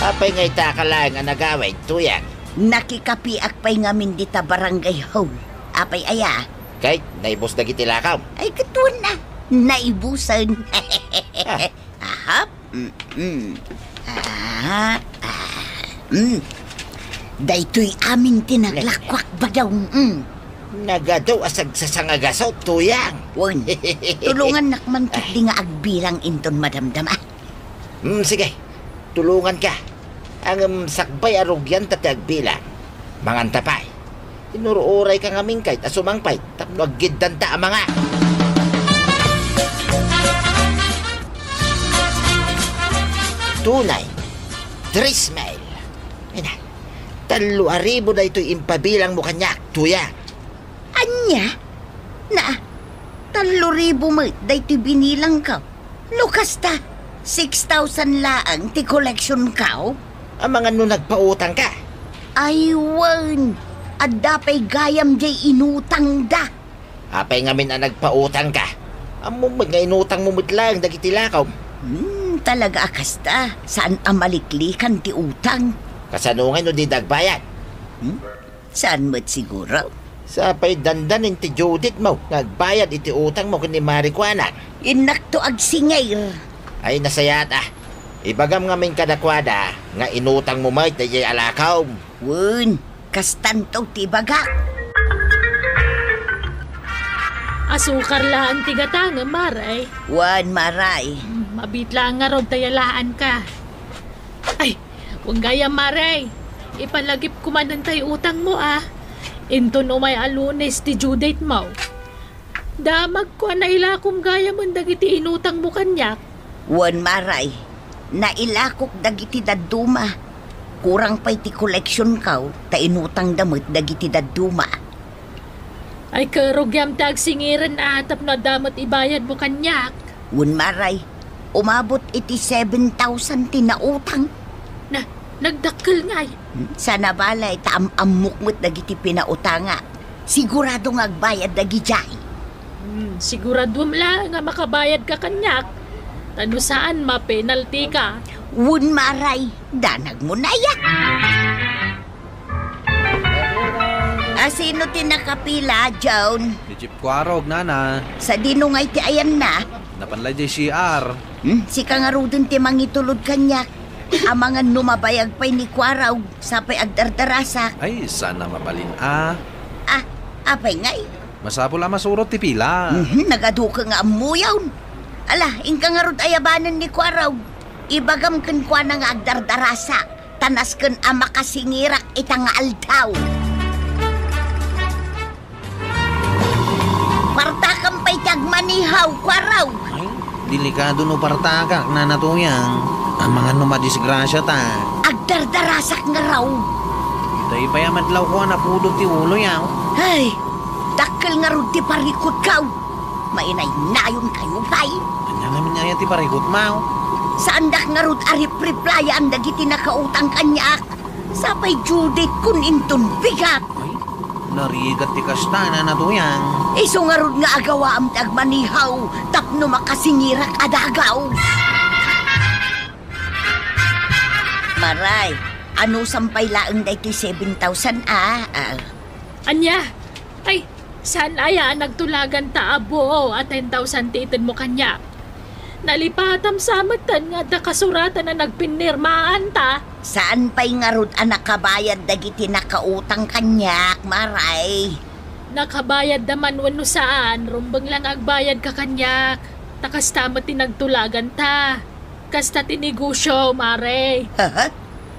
Apay nga ita ka laeng a nagawid, Tuyang? Nakikapeak pay ngamin dita barangay hall. Apay aya? Kay, naibus dagiti lakaw? Ay, katuan na. Naibusen. Ah. Aha. Mm-mm. Ah, ah. Mm. Daytoy amin ti naglakuak, Badong. Mm. Nagadu a sagsasangagasut, Tuyang. Wen, tulongannak man ketdi nga agbilang inton madamdama. Mm, sige. Tulonganka. Ngem sakbay a rugianta ti agbilang, manganta pay. Inur-urayka ngamin kayat a sumangpet tapno aggiddanta a manga. Tunay, tres mil. Ay na, tallo a ribu daytoy impabilangmo kaniak, Tuyang. Ania? Na, tallo ribu met daytoy binilangko. No kasta, six thousand laeng ti collectionko? Amangan no nagpautangka? Ay, wen. Adda pay gayam diay inutangda. Apay ngamin a nagpautangka? Ammom met nga inutangmo met laeng dagiti lakaw. Hmm, talaga a kasta. Saan a maliklikan ti utang. Kasano ngay no dida agbayad? Hmm? Saan met siguro? Sapay dandanin ti Judith mo nga agbayad iti utangmo ken ni Mare Kuanang. Innakto agsingir. Ay, nasayaat a. Ibagam ngamin kadakuada nga inutangmo met daydiay a lakaw. Wen, kastanto ti ibagak. Asukar laeng ti gatangem, Mare. Wen, Mare. Mm, mabiit laeng ngarud ta yalaanka. Ay, wen gayam, Mare. Ipalagipko manen tay utangmo, a. Inton umay a Lunes ti due date mo. Damagko a nailakom gayamen dagiti inutangmo kaniak. Wen, Mare. Nailakok dagiti dadduma. Kurang pay ti koleksionko, ta inutangda met dagiti dadduma. Ay, ket rugiam ti agsingiren a tapno adda met ibayadmo kaniak. Wen, Mare, umabot iti seven thousand ti nautang. Na, nagdakkel ngay. Hmm, saan a balay ta am-ammok met dagiti pinautangak. Sigurado nga agbayad dagidiay. Hmm, siguraduem laeng nga makabayadka kaniak. Ta no saan, mapenaltika. Wen, Mare, danagmo aya. Asino ti nakapila, John? Ni Chief Kuarog, nana. Sadino ngay ti ayanna? Napan la idiay C R. Hmm, sika ngaruden ti mangitulod kaniak. Amangan no mabayag pay ni Kuarog, sapay agdardarasak. Ay, saan a mabalin a. Ah, apay ngay? Masapul a masurot ti pila. Mhm, nagaduka nga ammoyon. Ala, inka ngarud ayabanen ni Kuarog. Ibagam kenkuana nga agdardarasak. Ta nasken a makasingirak ita nga aldaw. Partakam pay ti agmanihaw, Kuarog. Ay, delikado no partakak, Nana Tuyang. Amangan no madisgrasia ta. Agdardarasak ngarud. Itay pay a madlawko a napudot ti ulo, yaw. Ay, dakkel ngarud ti parikutko. Mainaynayonkayo pay. Ania ngamin aya ti parikutmo? Saandak ngarud a ripriplayaan dagiti nakautang kaniak. Sapay due date kon inton bigat. Ay, narigat ti kasta, Nana Tuyang. Isu ngarud nga agawaam ti agmanihaw tapno makasingirak a dagaw. Maray, anusam pay laeng daytoy seven thousand a? Ah. Ania? Ay, saan aya a nagtulaganta a buo a ten thousand ti itedmo kaniak? Nalipatam sa metten nga adda kasuratan a nagpinirmaanta. Saan pay ngarud a nakabayad dagiti nakautang kaniak, Maray? Nakabayadda man wenno saan, rumbeng la nga agbayadka kaniak. Ta kasta met ti nagtulaganta. kasta ti negosio, Mare. Aha?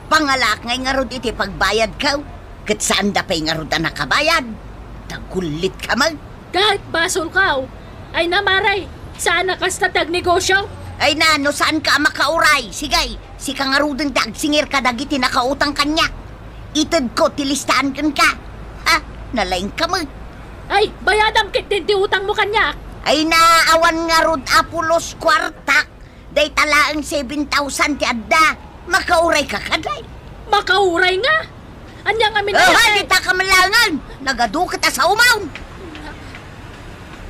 Pangalaak ngay ngarud iti pagbayadko, ket saanda pay ngarud a nakabayad. Tagullitka met. Ket basolko. Ay na, Mare, saan a kasta ti agnegosio? Ay na, no saanka a makauray, sige, sika ngaruden ti agsingir kadagiti nakautang kaniak. Itedko ti listaan kenka. Ha? Nalaingka met. Ay, bayadam ketdin ti utangmo kaniak. Ay na, awan ngarud a pulos kuartak. Dayta laeng seven thousand ti adda. Makaurayka kadi? Makauray nga? Ania ngamin a... Oh, dita ka malangan! Nagadu ket a saomaw!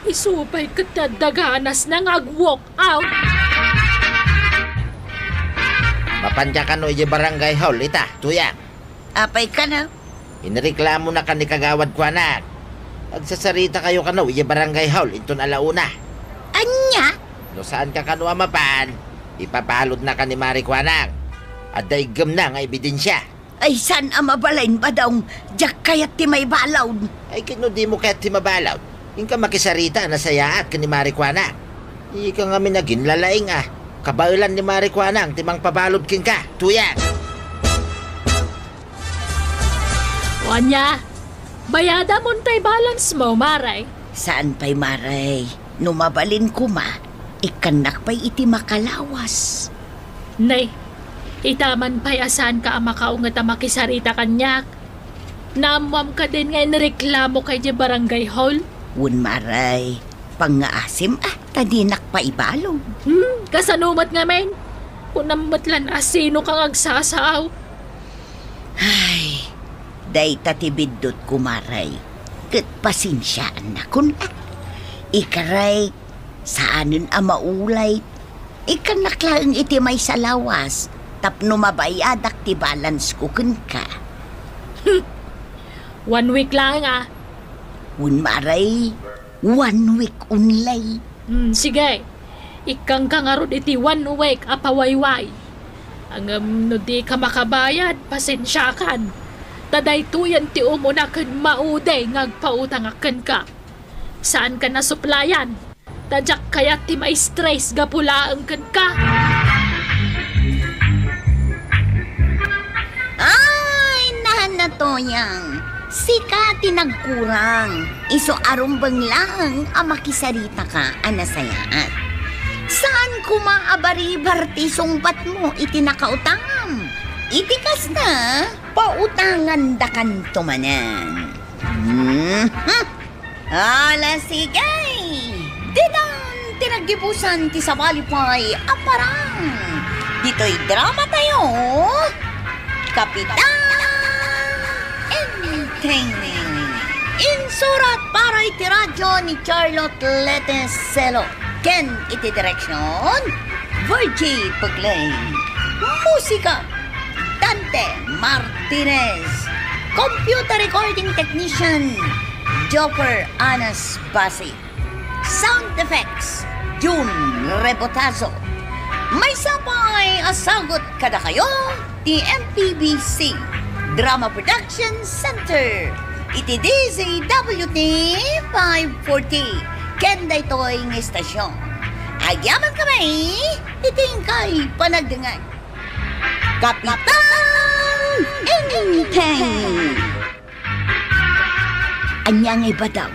Isu pay ket ti adda ganasna nga ag-walk out. Mapanka kano idiay barangay hall ita, Tuyang? Apay kano? Inreklamonak ni Kagawad kuanak. Agsasaritakayo kano idiay barangay hall inton alauna. Ania? No saanka kano a mapan, ipabalodnaka ni Mare kuanak. Adda iggemna nga ebidensia. Ay, saan a mabalin, Badong? Diak kayat ti maibalod. Ay, ket no dimo kayat ti mabalod, inka makisarita a nasayaat ken ni Mare kuanak. Ika ngamin a ginlalaing a. Kabaelan ni Mare kuanang ti mangpabalod kenka, Tuyang. Ania, bayadamon tay balance mo, Mare? Saan pay, Mare. No mabalin koma, ikkannak pay iti makalawas. Nay, ita man pay a saanka a makaunget a makisarita kaniak. Naammoam kadin nga inreklamoka idiay barangay hall? Wen, Mare, pangngaasim a ta dinak paibalod. Hmm, kasano met ngamin? Kunam met lan a sinoka nga agsasaaw. Ay, dayta ti biddutko, Mare. Ket pasensiaannakon a. Ikarek, saanen a maulay. Ikkannak laeng iti maysa lawas tapno mabayadak ti balance ko kenka. Hmm. One week laeng a. Wen, Mare, one week only. Hmm, sige. Ikkanka ngarud iti one week a pawayway. Ngem no dika makabayad, pasensiakan. Ta daytoyen ti umuna ken maudi nga agpautangak kenka. Saanka a suplayan. Ta diak kayat ti ma-stress gapu laeng kenka. Ay, nahan na, Tuyang. Sika ti nagkurang. Isu a rumbeng laeng a makisaritaka a nasayaat. Saan koma a baribar ti sungbatmo iti nakautangam? Iti kasta, pautangandakanto manen. Mhm. Ala, sige! Ditan ti naggibusan ti sabali pay a parang. Ditoy drama tayo, Kapitan Enteng. Insurat para iti radyo ni Charlotte Leteselo. Ken iti direksyon, Virgie Puglay. Musika, Dante Martinez. Computer recording technician, Joker Anas Basi. Sound effects, Jun Rebotazo. Maysa pay a sagut kadakayo ti M P B C Drama Production Center iti D Z W T five forty ken daytoy nga istasyon. Agyamankami iti inkay panagdengngeg. Kapitan Enteng! Ania ngay, Badong?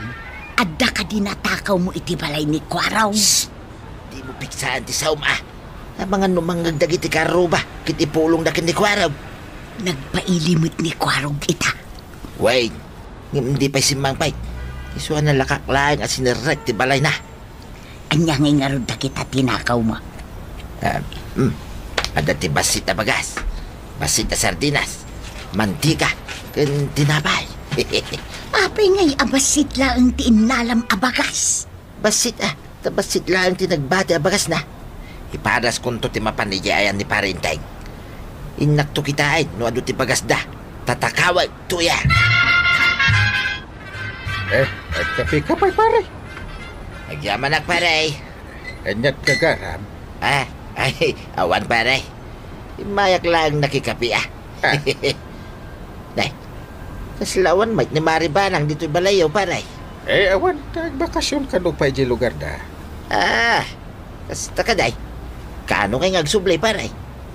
Adda kadi natakawmo iti balay ni Kuaraw? Shh! Dimo piksaan ti saom a. Amangan no mangngeg dagiti karruba ket ipulongda ken ni Kuaraw. Nagpaili met ni Kuaraw ita. Wen, ngem di pay simmangpet. Isu a nalakak laeng a sinerrek ti balayna. Ania ngay ngarud dagita tinakawmo? Ah, mm. Adda ti bassit a bagas, bassit a sardinas, mantika, ken tinapay. Apay ngay a bassit laeng ti innalam a bagas? Bassit, ah, ta bassit laeng ti nagbati a bagasna. Ipadaskonto ti mapan idiay ayan ni Pare Enteng. Innakto kitaen no adu ti bagasda. Tatakawek, tuya! Eh, agkapika pay, pare? Agyamanak, pare. Aniat gagaram? Ah, ay, awan, pare. Immayak laeng nakikapi, ah. Ah. Nay, kasla awan met ni Mare Banang ditoy balayyo, pare. Eh, awan ta agbakasyon kano pay di lugarda. Ah, kasta kadi. Kaano kay nga agsubli, pare?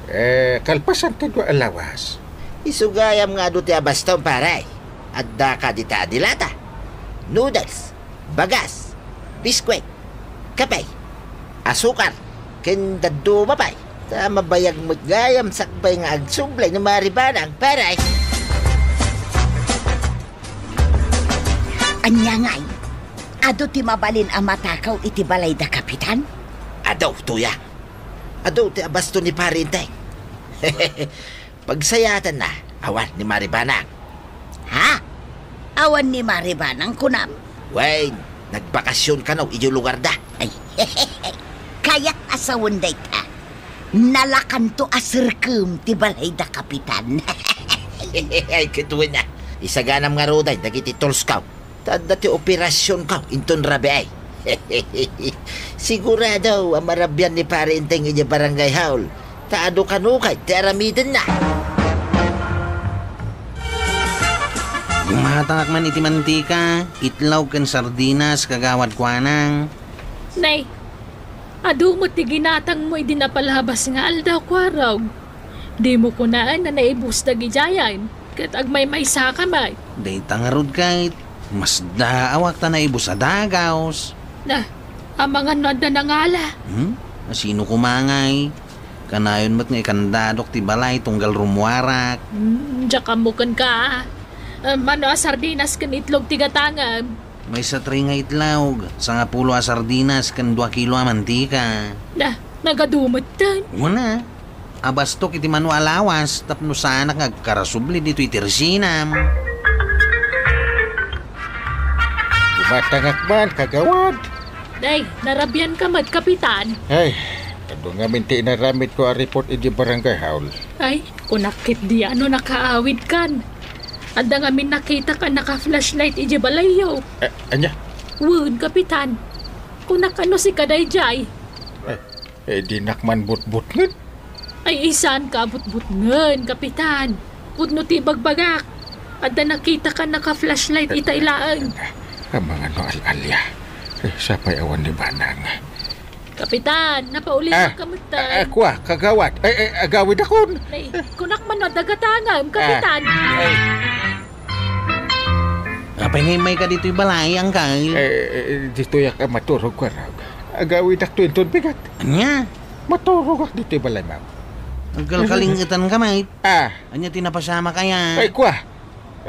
Eh, kalpasan ti dua a lawas. Isu gayam nga adu ti abastom, pare. Adda kadi ta a dilata, noodles, bagas, biskwit, kape, asukar, ken dadduma pay. Ta mabayag met gayam sakbay nga agsubli ni Mari Banang, pare. Ania ngay? Adu ti mabalin a matakaw iti balay da Kapitan? Adu, Tuyang. Adu ti abasto ni Pari Enteng. Pagsayaatanna, awan ni Mari Banang. Ha? Awan ni Mari Banang, kunam? Wen, nagbakasyon kano idiay lugarda. Ay, kayak a sawen dayta. Nalakanto a serkem ti balay da Kapitan. Ay, ket wen a, isaganam ngaruden dagiti tools ko. Ta adda ti operasyonko inton rabii. Sigurado a marabian ni Pari Enteng idiay barangay hall. Ta adu kano kay ti aramidenna. Gumatangak man iti mantika, itlog ken sardinas, Kagawad Kuanang. Nay, adu met ti ginatangmo idi napalabas nga aldaw, Kuarog. Dimo kunaen a naibus dagidiayen, ket agmaymaysaka met. Dayta ngarud ket, masdaawak ta naibus a dagaws. Na, amangan no adda nangala. Hmm? A sino koma ngay? Kanayon met nga ikandadok ti balay tunggal rummuarak. Hmm, diak ammo kenka. Ah, mano a sardinas ken itlog ti gatangem? Maysa tray nga itlog, sangapulo a sardinas, ken dua kilo a mantika. Na, nagadu metten. Wen a. Abastok iti mano a lawas tapno saanak nga agkarasubli ditoy tersinam. Gumatangak man, kagawad. Day, narabianka met, Kapitan. Ay, adu ngamin ti inaramidko a report idiay barangay hall. Ay, kunak ketdi a no nakaawidkan. Adda ngamin nakitak a naka-flashlight idiay balayyo. Eh, ania? Wen, Kapitan. Kunak a no sika daydiay. Eh, eh, dinak man butbutngen. Ay, saanka a butbutngen, Kapitan. Pudno ti ibagbagak. Adda nakitak a naka-flashlight itay laeng. Amangan no al-alia. Eh, sapay awan ni Banang. Kapitan, napaulimak ka met, ah, ah, kua, kagawad. Ay, ay, agawidakon. Nay, kunak man no adda gatangem, Kapitan. Ah, ay. Apay nga immayka ditoy balay, Angkal? Eh, eh, ditoyak a maturog, Kuarog. Agawidakto inton bigat. Ania? Maturogak ditoy balay, ma'am. Agkalkalingetanka met. Ah. Ania ti napasamak aya? Ay, kua.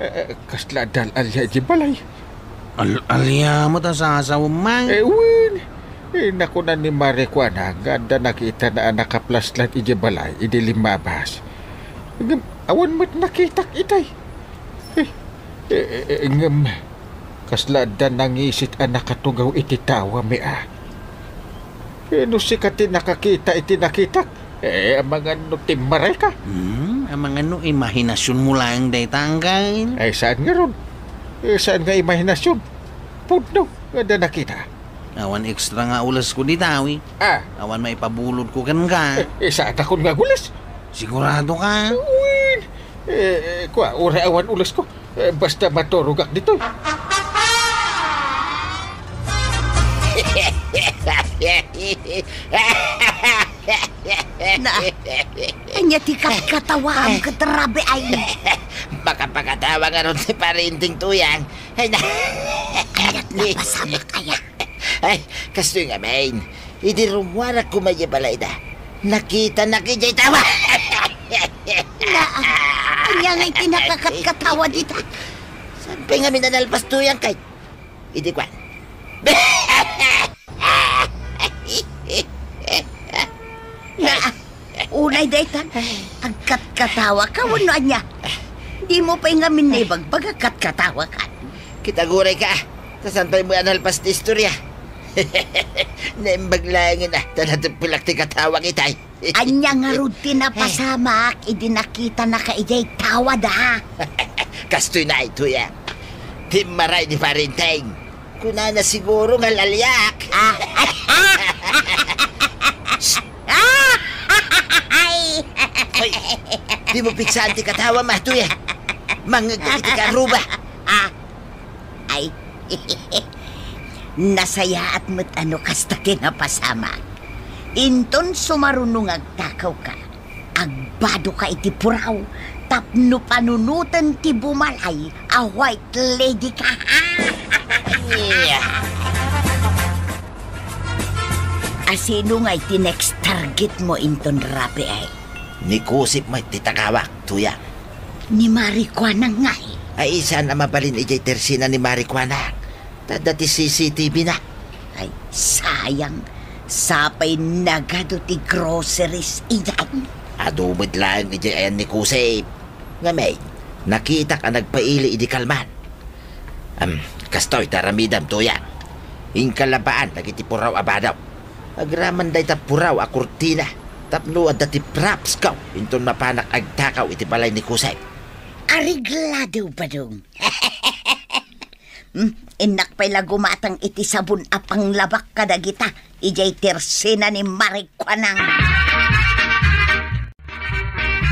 Eh, eh, kasla adda al-alia idiay balay. Al-alia met a sasawem, Mang? Eh, wen. Eh, nakunan ni Mari Kuana nga adda nakitana a naka-flashlight idiay balay idi limmabas. Ngem, awan met nakitak itay. Eh, eh, eh, eh, ngem, kasla adda nangisit a nakatugaw iti tawami a. Eh, no sika ti nakakita iti nakitak, eh, amangan no timmarayka. Hmm, amangan no imahinasionmo laeng dayta, Angkal? Ay, saan ngarud? Eh, saan nga imahinasyon? Pudno nga adda nakita. Awan extra nga ulesko dita, wi. Ah. Awan maipabulodko kenka. Eh, eh, saanakon nga agules? Sigurado ka? Wen. Eh, eh, kua, uray awan ulesko. Eh, basta maturogak ditoy. Na, ania ti katkatawaam ket rabiiam? Makapakatawa ngarud ti Pari Enteng, Tuyang. Ay, na. Ania ti napasamak aya? Ay, kastoy ngamin. Idi rummuarak koma idiay balayda, nakitanak idiay tawa. Na, ania ngay ti nakakatkatawa dita? Saan pay ngamin a nalpas, Tuyang, kay idi kuan. Na, unay dayta, agkatkatawaka wenno ania? Dimo pay ngamin naibagbag a katkatawakan. Kitagurayka, ta saan pay met a nalpas ti istoria? Naimbag laengen a, ta nateppelak ti katawak itay. Ania ngarud ti napasamak idi nakitanaka idiay tawada? Kastoy na, Tuyang. Timmaray ni Pari Enteng. Kunana siguro nga al-aliak. Ah. Ay. Ay, dimo piksaan ti katawam, Tuyang. Mangngeg iti karuba. Ah. Ay, nasayaat met a no kasta ti napasamak. Inton sumaruno nga agtakawka, agbadoka iti puraw tapno panunoten ti bumalay a white lady ka. Asino ngay ti next target mo inton rape ay? Ni Kusip met ti tagawak, Tuyang. Ni Marijuana ngay? Ay, saan a mabalin idiay tersina ni Marijuana? Ta adda ti C C T V na. Ay, sayang. Sapay nagadu ti groceries idiay. Adu met laeng idiay ayan ni Kusip. Ngamin, nakitak a nagpaili idi kalman. Am, kastoy ti aramidem, Tuyang. Inka labaan dagiti puraw a bado. Agraman dayta puraw a kurtina tapno adda ti props ko inton mapanak agtakaw iti balay ni Kusip. Areglado, Badong. Hmm, innak pay la gumatang iti sabon a panglabak kadagita idiay tersina ni Marijuana.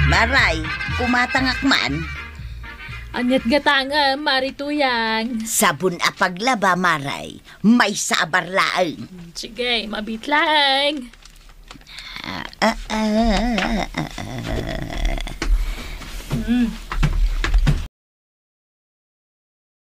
Maray, kumatangak man. Aniat gatangem, Mari Tuyang? Sabon a paglaba, Maray. Maysa a bar laeng. Sige, mabit laeng. Ah, ah, ah, ah, ah. Hmm,